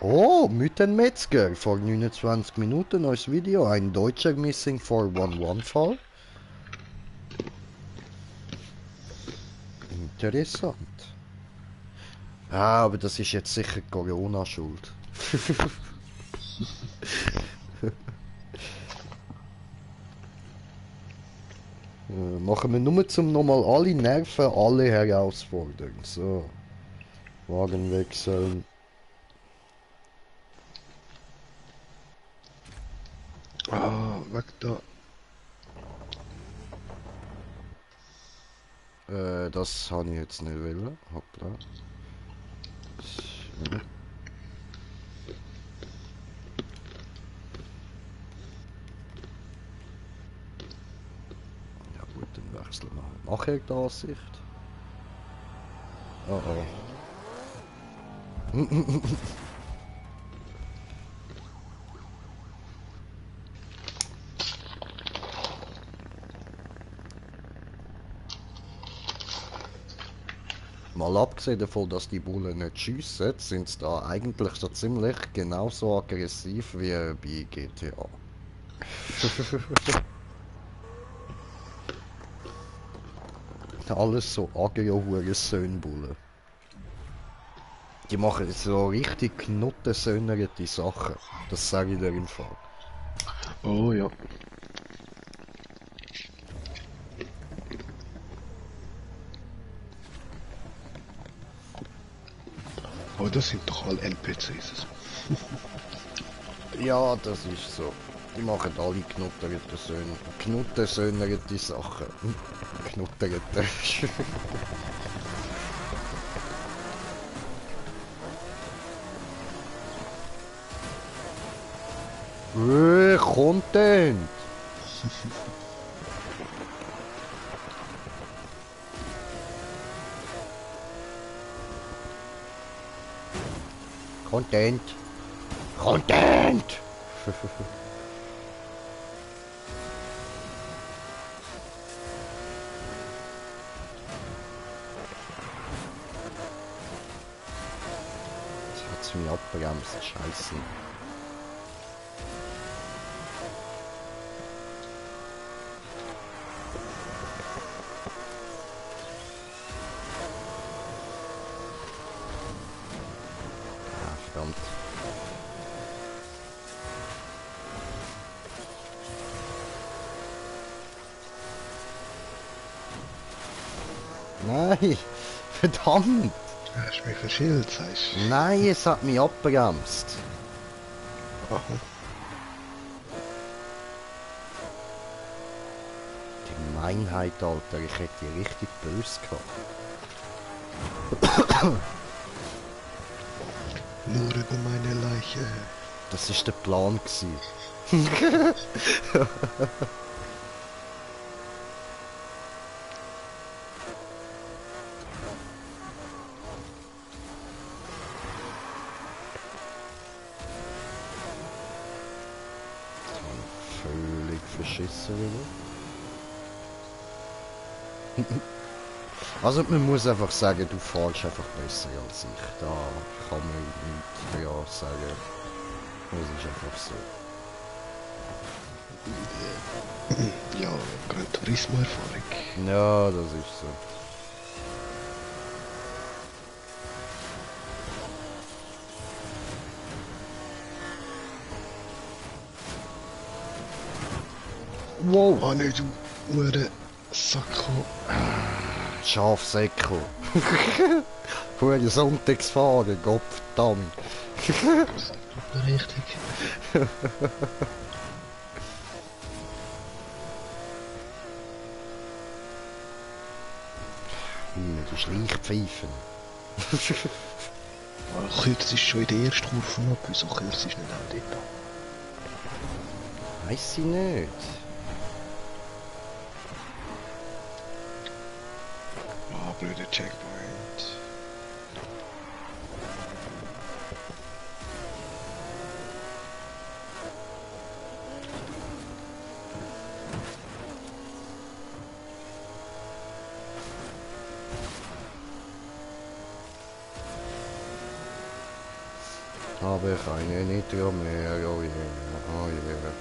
Oh, Mythenmetzger. Vor 29 Minuten neues Video. Ein deutscher Missing 411-Fall. Interessant. Ah, aber das ist jetzt sicher Corona-Schuld. Machen wir nur zum nochmal alle Nerven, alle herausfordern. So. Wagen wechseln. Ah, weg da. Das habe ich jetzt nicht wollen. Hoppla. So. Ja gut, dann wechseln wir nachher die Ansicht. Oh oh. Mal abgesehen davon, dass die Bullen nicht schiessen, sind sie da eigentlich so ziemlich genauso aggressiv wie bei GTA. Alles so Agro-Hure-Söhnbullen. Die machen so richtig knottensöhnerte Sachen. Das sage ich dir im Fall. Oh ja. Aber das sind doch alle NPCs. Ja, das ist so. Die machen alle knottensöhnerte Sachen. Knotterte. Content! Content! Content! Jetzt hat's mich abbremst, scheiße. Verdammt. Nein! Verdammt! Hast du mich verschillt, sagst du? Nein, es hat mich abbremst. Aha. Die Gemeinheit, Alter. Ich hätte die richtig böse gehabt. Nur über meine Leiche. Das ist der Plan gewesen. Völlig verschissen wieder. Also man muss einfach sagen, du fährst einfach besser als ich. Da kann man nichts dran sagen. Das ist einfach so. Ja, Gran Turismo Erfahrung. Ja, das ist so. Wow! Oh ne, du Hure Sacko. Schafsäckel. Hure Sonntagsfahren, Gottverdammt. Richtig. Du Schleichpfeifen. Kürz ist schon in der ersten Kurve ab, wieso Kürz ist nicht auch dort? Weiss ich nicht. Ah, blöder Checkpoint. Aber keine Nitro mehr, oh yeah, oh yeah.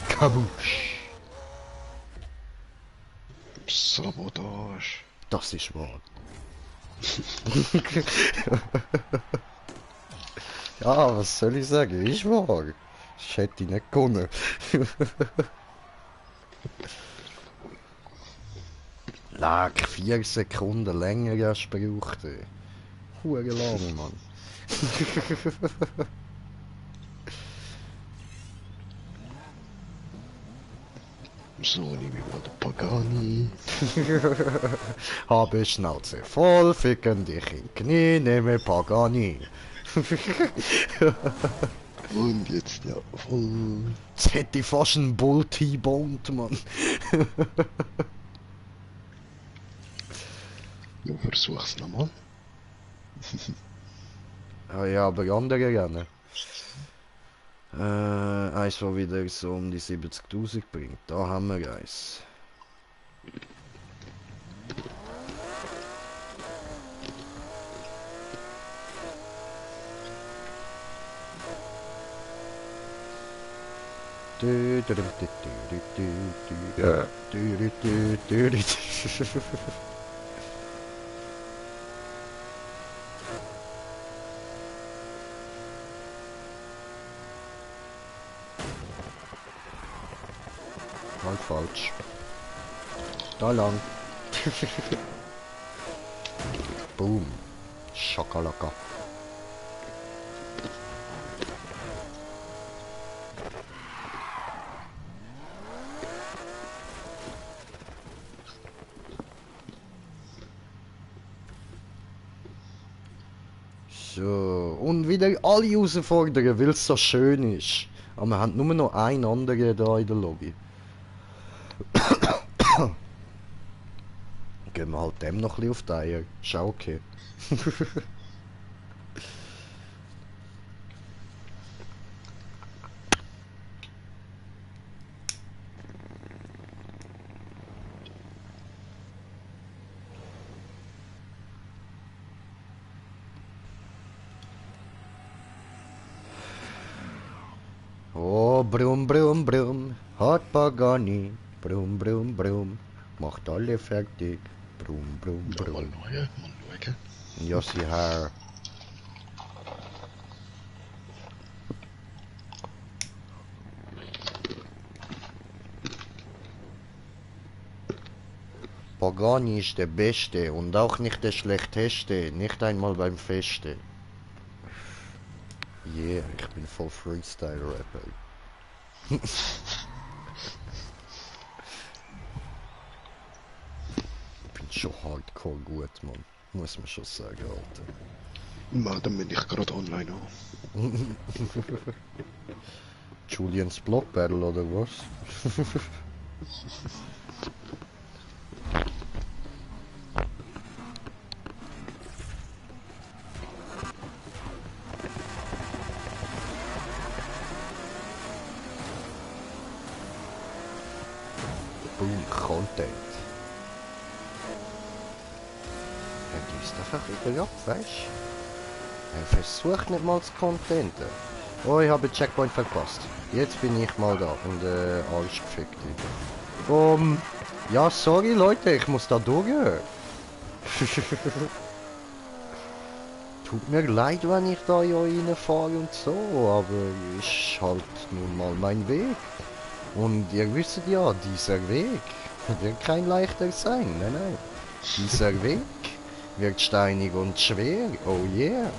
Kabusch! Sabotage. Das ist wahr. Ja, was soll ich sagen? Ist wahr. Das hätte ich nicht gewonnen. Lag 4 Sekunden länger als ich brauchte. Hure lang, Mann. So, nehme ich mal den Pagani. Habe Schnauze voll, ficken dich in Knie, nehme Pagani. Und jetzt, ja, voll. Jetzt hätte ich fast einen Bull T-boned, Mann. Ja, versuch's nochmal. Ah ja, aber andere Rennen. Eins, was wieder so um die 70.000 bringt. Da haben wir eins. Mal falsch. Da lang. Boom. Schakalaka. So, und wieder alle herausfordern, weil es so schön ist. Aber wir haben nur noch einen anderen da in der Lobby. Gehen wir halt dem noch ein bisschen auf die Eier. Ist auch okay. Oh, brumm, brumm, brumm, hat Pagani, brumm, brumm, brumm, macht alle fertig, brumm, brumm, Ja, mal brumm. schauen, mal schauen. Ja, sie Herr. Pagani ist der Beste und auch nicht der Schlechteste, nicht einmal beim Feste. Yeah, ich bin voll Freestyle-Rapper. Ich bin schon hardcore gut, Mann. Muss man schon sagen, Alter. Na, dann bin ich gerade online an. Julians Block Battle oder was? Boom, Content. Er düst einfach wieder ab, weißt du? Er versucht nicht mal zu contenten. Oh, ich habe den Checkpoint verpasst. Jetzt bin ich mal da und Arsch gefickt. Ja, sorry Leute, ich muss da durch. tut mir leid, wenn ich da ja reinfahre und so, aber ist halt nun mal mein Weg. Und ihr wisst ja, dieser Weg wird kein leichter sein, nein, nein. Dieser Weg wird steinig und schwer, oh yeah.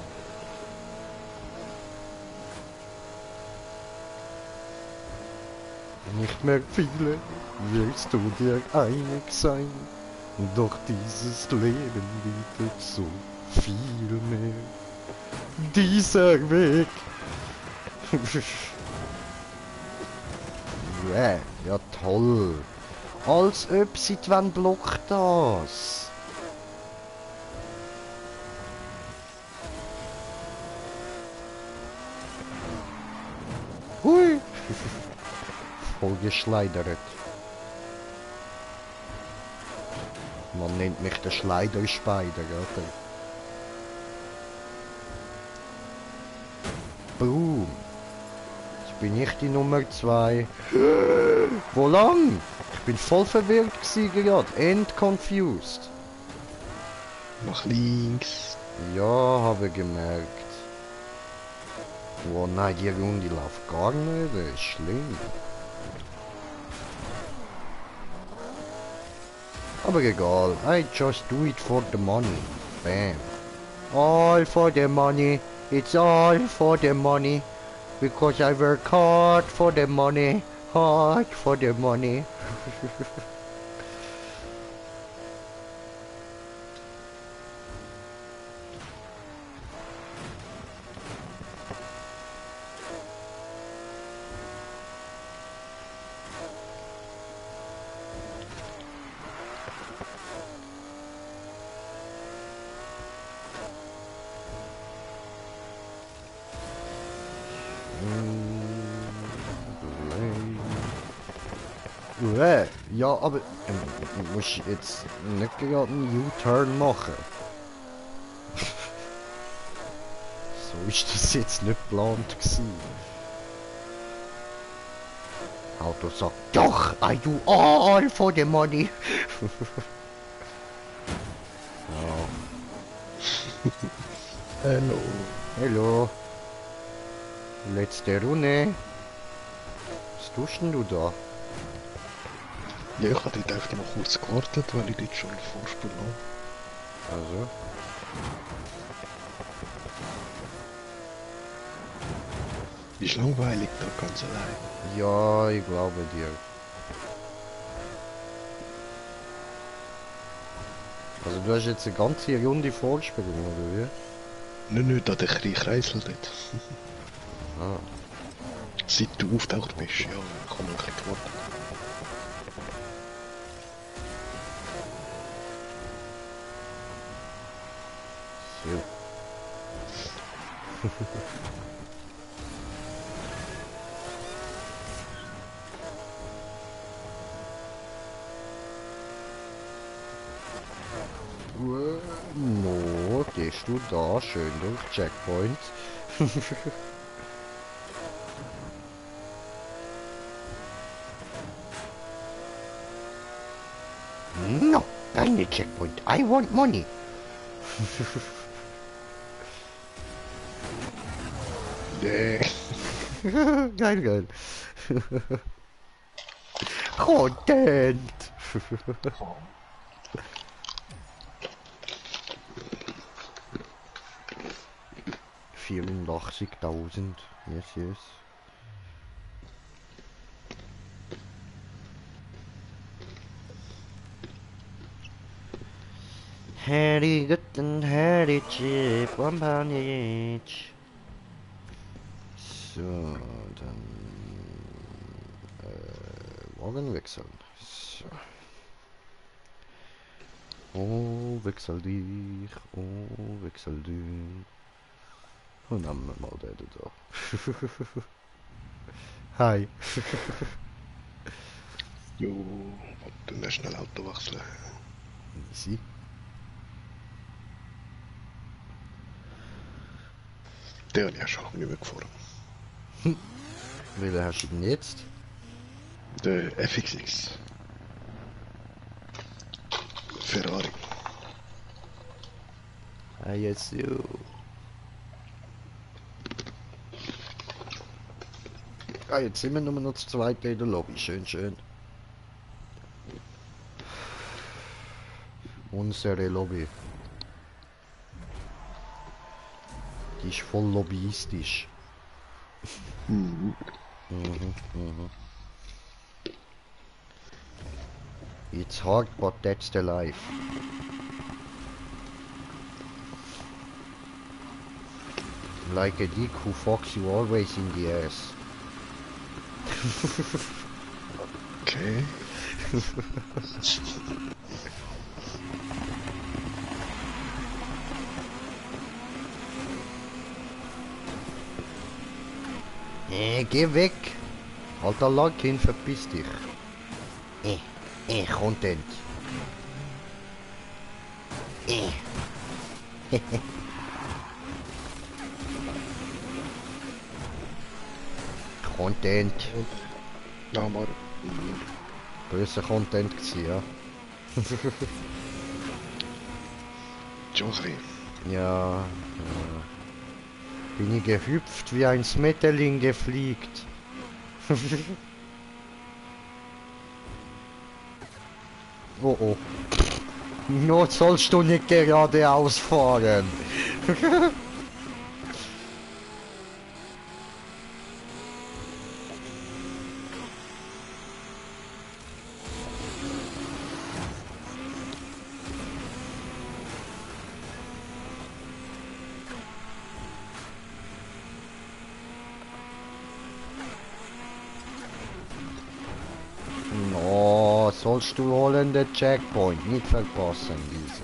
Nicht mehr viele wirst du dir einig sein, doch dieses Leben bietet so viel mehr. Dieser Weg. Ja toll. Als ob seit wann blockt das? Hui. Voll geschleidert. Man nennt mich der Schleiderspeider, oder? Boom. Jetzt bin ich die Nummer 2. Wo lang? Ich bin voll verwirrt gewesen gerade. End confused. Nach links. Ja, habe gemerkt. Oh nein, die Runde läuft gar nicht. Das ist schlimm. Aber egal. I just do it for the money. Bam. All for the money. It's all for the money. Because I work hard for the money. Hard for the money. Ja, aber muss ich jetzt nicht gerade einen U-Turn machen. So ist das jetzt nicht geplant gewesen. Auto sagt, doch, I do all for the money. Ja. Hallo. Hallo. Letzte Runde. Was tust denn du da? Ja, ich habe dort einfach noch kurz gewartet, weil ich dort schon Vorsprung habe. Also. Ist langweilig da ganz allein. Ja, ich glaube dir. Also du hast jetzt eine ganze Runde Vorsprung, oder wie? Nicht an den kleinen Kreisel dort. Ah. Seit du auftaucht bist, ja, kann man ein bisschen warten. So. No, gehst du da schön durch Checkpoint. No, keine Checkpoint. I want money. Nee. Geil, geil. Content. 84.000. Yes, yes. Harry good and Harry cheap, one pound each. So, dann Wagen wechseln. So. Oh, wechsel dich, oh, wechsel dich. Und dann haben wir mal den da. Hi. Jo, du musst schnell Auto wechseln. Easy. Den habe ich ja schon nicht mehr gefahren. Welchen hast du denn jetzt? Der FXX. Ferrari. Ah, jetzt du. Ah, jetzt sind wir nur noch zu zweit in der Lobby. Schön, schön. Unsere Lobby. Die ist voll lobbyistisch. Mhm. Mhm, mhm. It's hard, but that's the life. Like a dick who fucks you always in the ass. Okay. Geh weg! Alter Landkind, verpiss dich. Content. Content. Ja, maar. Mhm. Böser Content gewesen, ja. Schon ein bisschen. Ja, bin ich gehüpft wie ein Schmetterling gefliegt. Oh oh. Nur sollst du nicht geradeaus fahren. No, sollst du holen den Checkpoint, nicht verpassen, diese.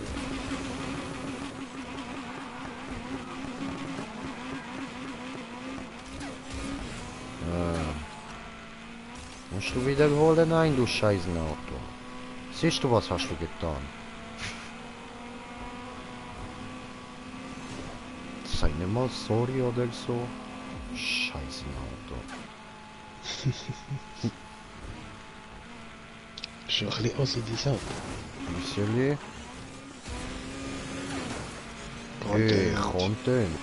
Musst du wiederholen? Nein, du scheißen Auto. Siehst du, was hast du getan? Sei nicht mal sorry oder so. Scheißen Auto. Schon ein bisschen assi, die Sache. Bisschen. Content. Content.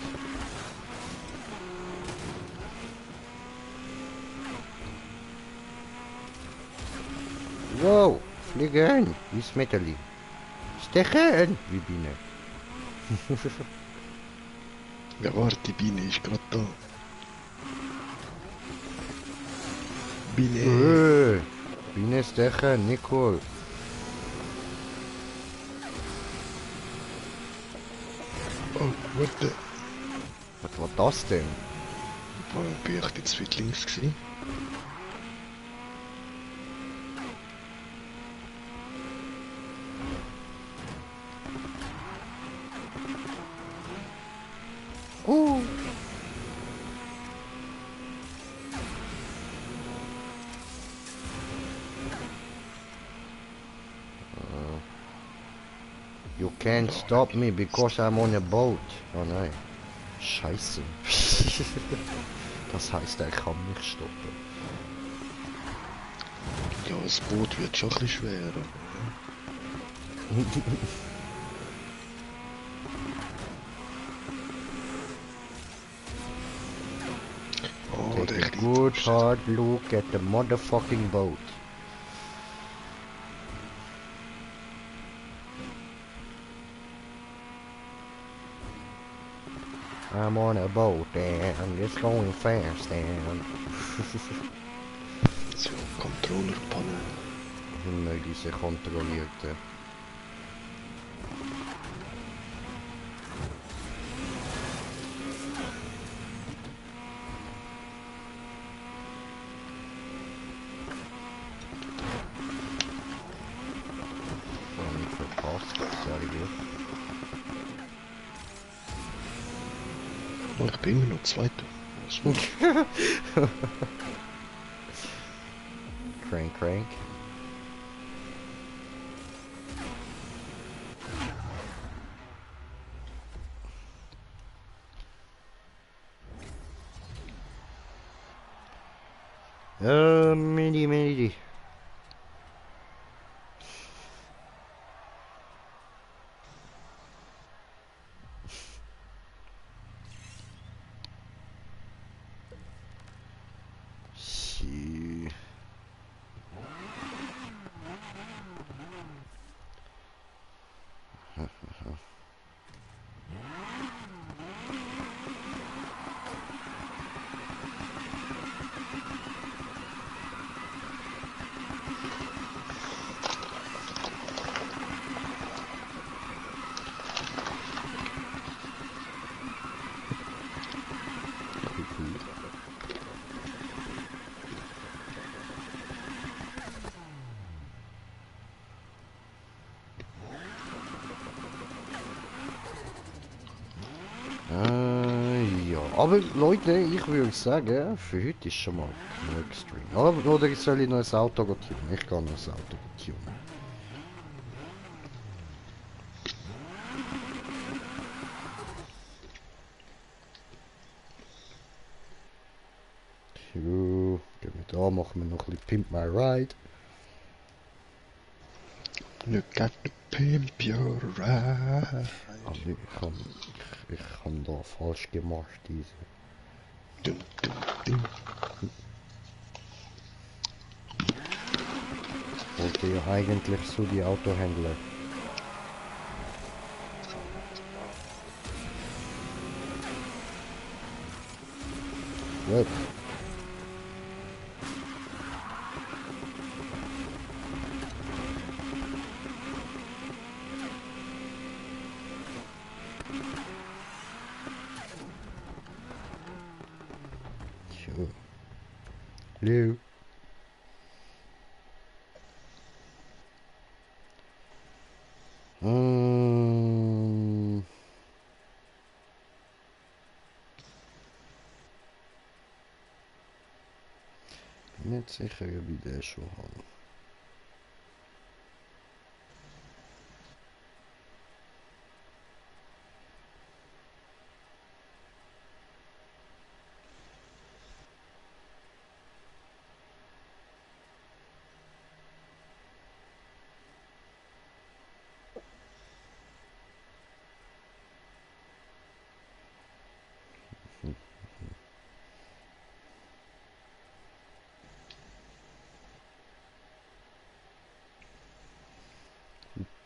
Wow, fliegen, wie Smetterli. Stechen, wie Biene. Ja, warte, die Biene ist gerade da. Biene. Biene stechen, nicht cool. Oh, warte. Was war das denn? Warum bin ich jetzt weit links gewesen? You can't stop me because I'm on a boat. Oh nein. Scheiße. Das heißt, er kann mich stoppen. Ja, das Boot wird schon ein bisschen schwerer. Oh, der Take a good hard look at the motherfucking boat. I'm on a boat and it's going fast and... So, Controllerpanel. Immer diese kontrollierte. Nicht verpasst, sehr gut. Oh, ich bin immer noch Zweiter. Crank, crank. Mini. Aber Leute, ich würde sagen, für heute ist schon mal genug Stream. Oder soll ich noch ein Auto tunen? Ich kann noch ein Auto tunen. So, gehen wir da, machen wir noch ein bisschen Pimp My Ride. Look at the pimp your ride. Ah, nee, ich kann da falsch gemacht, diese. Dum, dum, dum. Wollte ja eigentlich so die Autohändler. Gut. So. Hallo. Hm. Bin nicht sicher, ob ich den schon habe.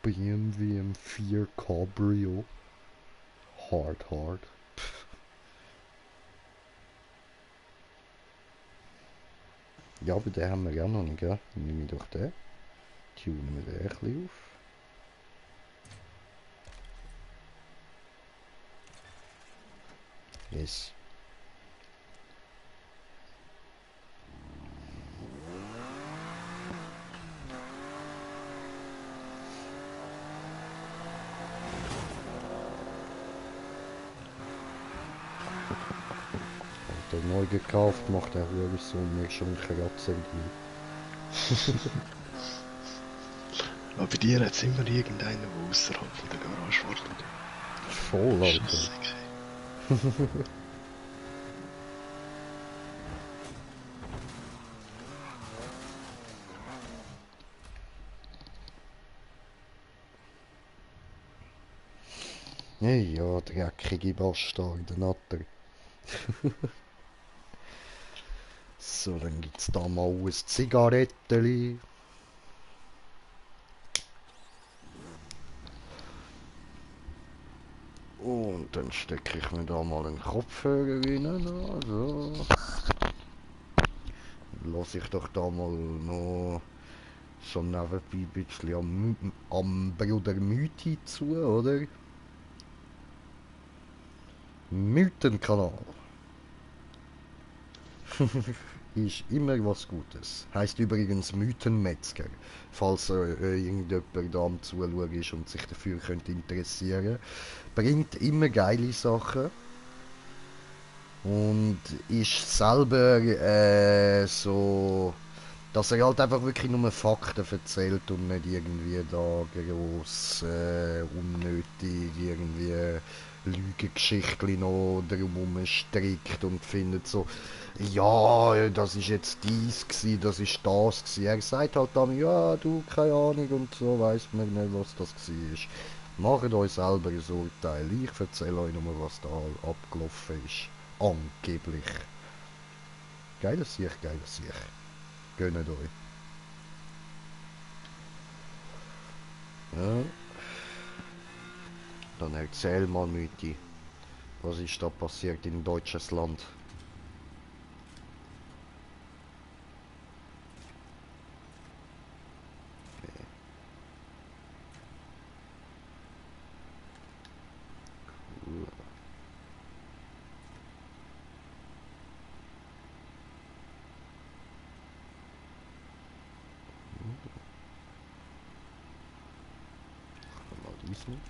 BMW M4 Cabrio. Hard. Ja, aber den haben wir ja noch nicht, gell? Nehme ich doch den. Tunen wir den ein bisschen auf. Yes. Der neu gekauft, macht er wirklich so mir schon Kratzer wie Aber bei dir hat es immer irgendeinen, der außerhalb von der Garage wartet. voll, Alter. Scheiße. Hey, ja, dreckige Bastard, der Natter. So, dann gibt's da mal ein Zigaretteli. Und dann stecke ich mir da mal einen Kopfhörer rein. Also. Lass ich doch da mal noch so nebenbei ein bisschen am Bruder Mythi zu, oder? Mythenkanal. Ist immer was Gutes. Heißt übrigens Mythenmetzger. Falls irgendjemand da am Zuschauen ist und sich dafür könnte interessieren. Bringt immer geile Sachen. Und ist selber so, dass er halt einfach wirklich nur Fakten erzählt und nicht irgendwie da gross unnötig irgendwie Lügengeschichten noch drumherum strickt und findet so, ja, das ist jetzt dies gsi, das ist das gsi. Er sagt halt dann, ja, du, keine Ahnung und so, weiß man nicht, was das gsi ist. Macht euch selber ein Urteil. Ich erzähle euch nur, was da abgelaufen ist. Angeblich. Geiles Sicht. Gönnt euch. Ja. Dann erzähl mal, Mythi. Was ist da passiert in deutsches Land? Cool. Mal dies nicht.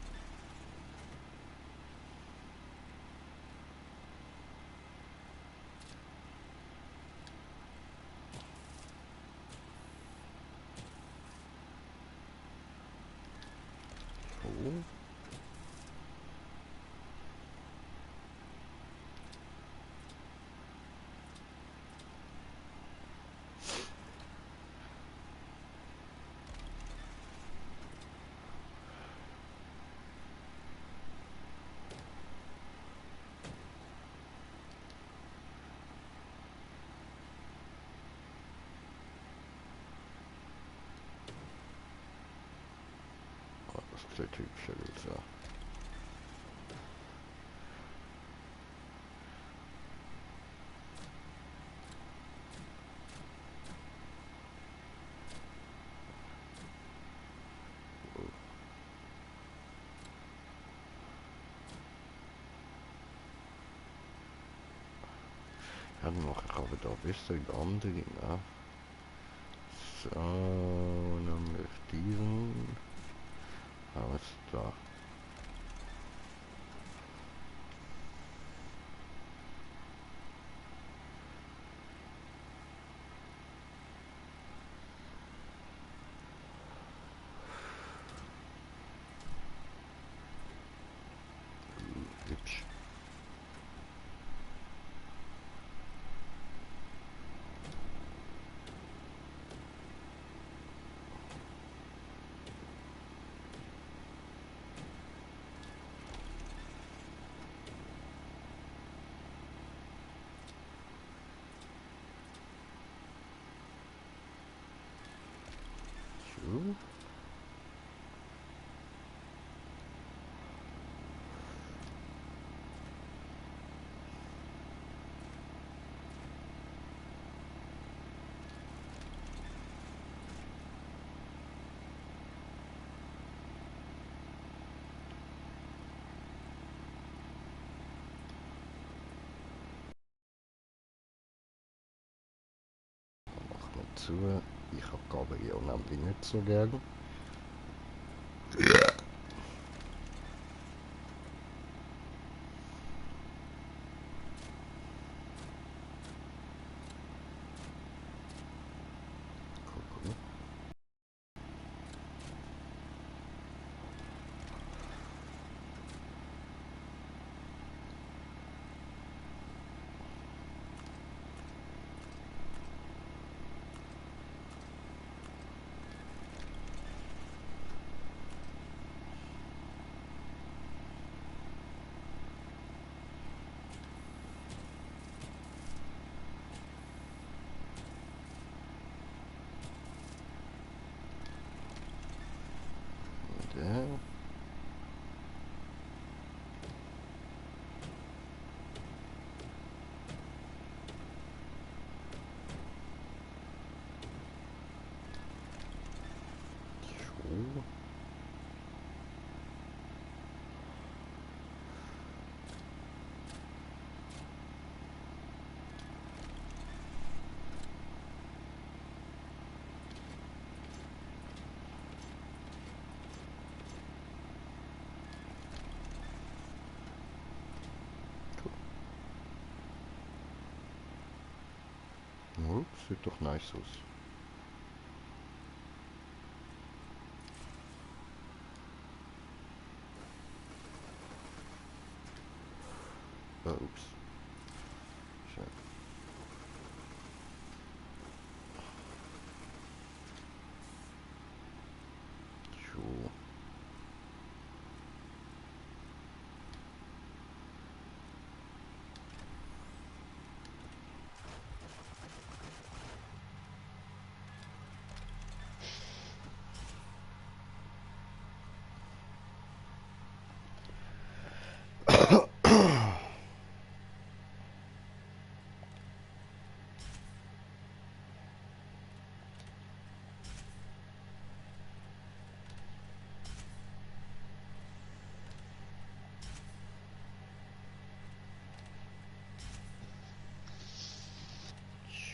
Das sieht hübsch aus, ja. Dann mache ich aber da besser die andere, ne? So, nämlich diesen. Alles klar. Hübsch. So. Mach mal zu. Ich habe Cabrio nämlich nicht so gern. Gucken. Der. So. Oh, sieht doch nice aus. Ups. Schön. So.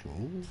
So.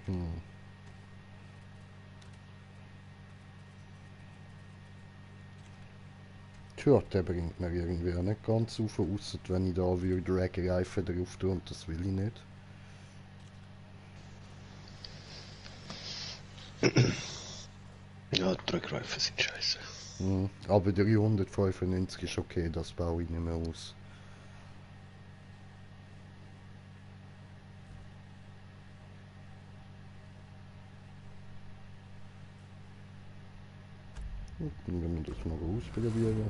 Hm. Tja, der bringt mir irgendwie auch nicht ganz auf, ausser wenn ich da wieder Drag-Reifen drauf tue und das will ich nicht. Ja, die Rückreifen sind scheiße. Hm. Aber 395 ist okay, das baue ich nicht mehr aus. Dann werden wir das mal ausprobieren.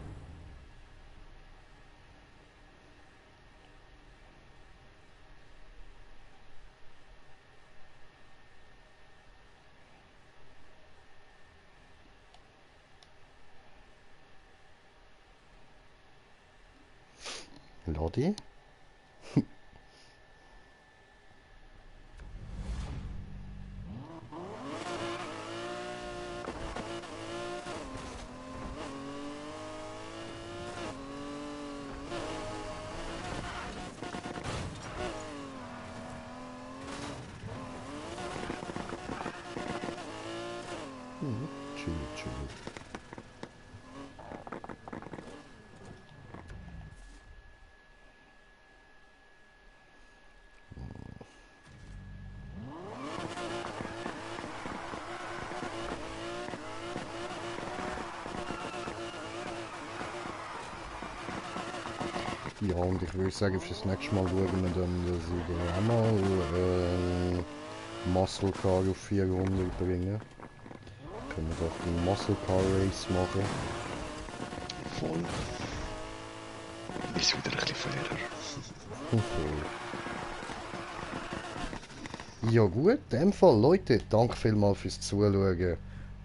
Ladi? Hm. Chilli, chilli. Ja, und ich würde sagen, fürs nächste Mal schauen wir dann, dass ich da auch mal Muscle Car auf 400 bringen. Können wir doch einen Muscle Car Race machen. Voll. Ist wieder ein bisschen fairer. Ja gut, in dem Fall, Leute, danke vielmals fürs Zuschauen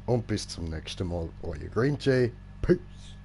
und bis zum nächsten Mal. Euer Green Jay. Peace.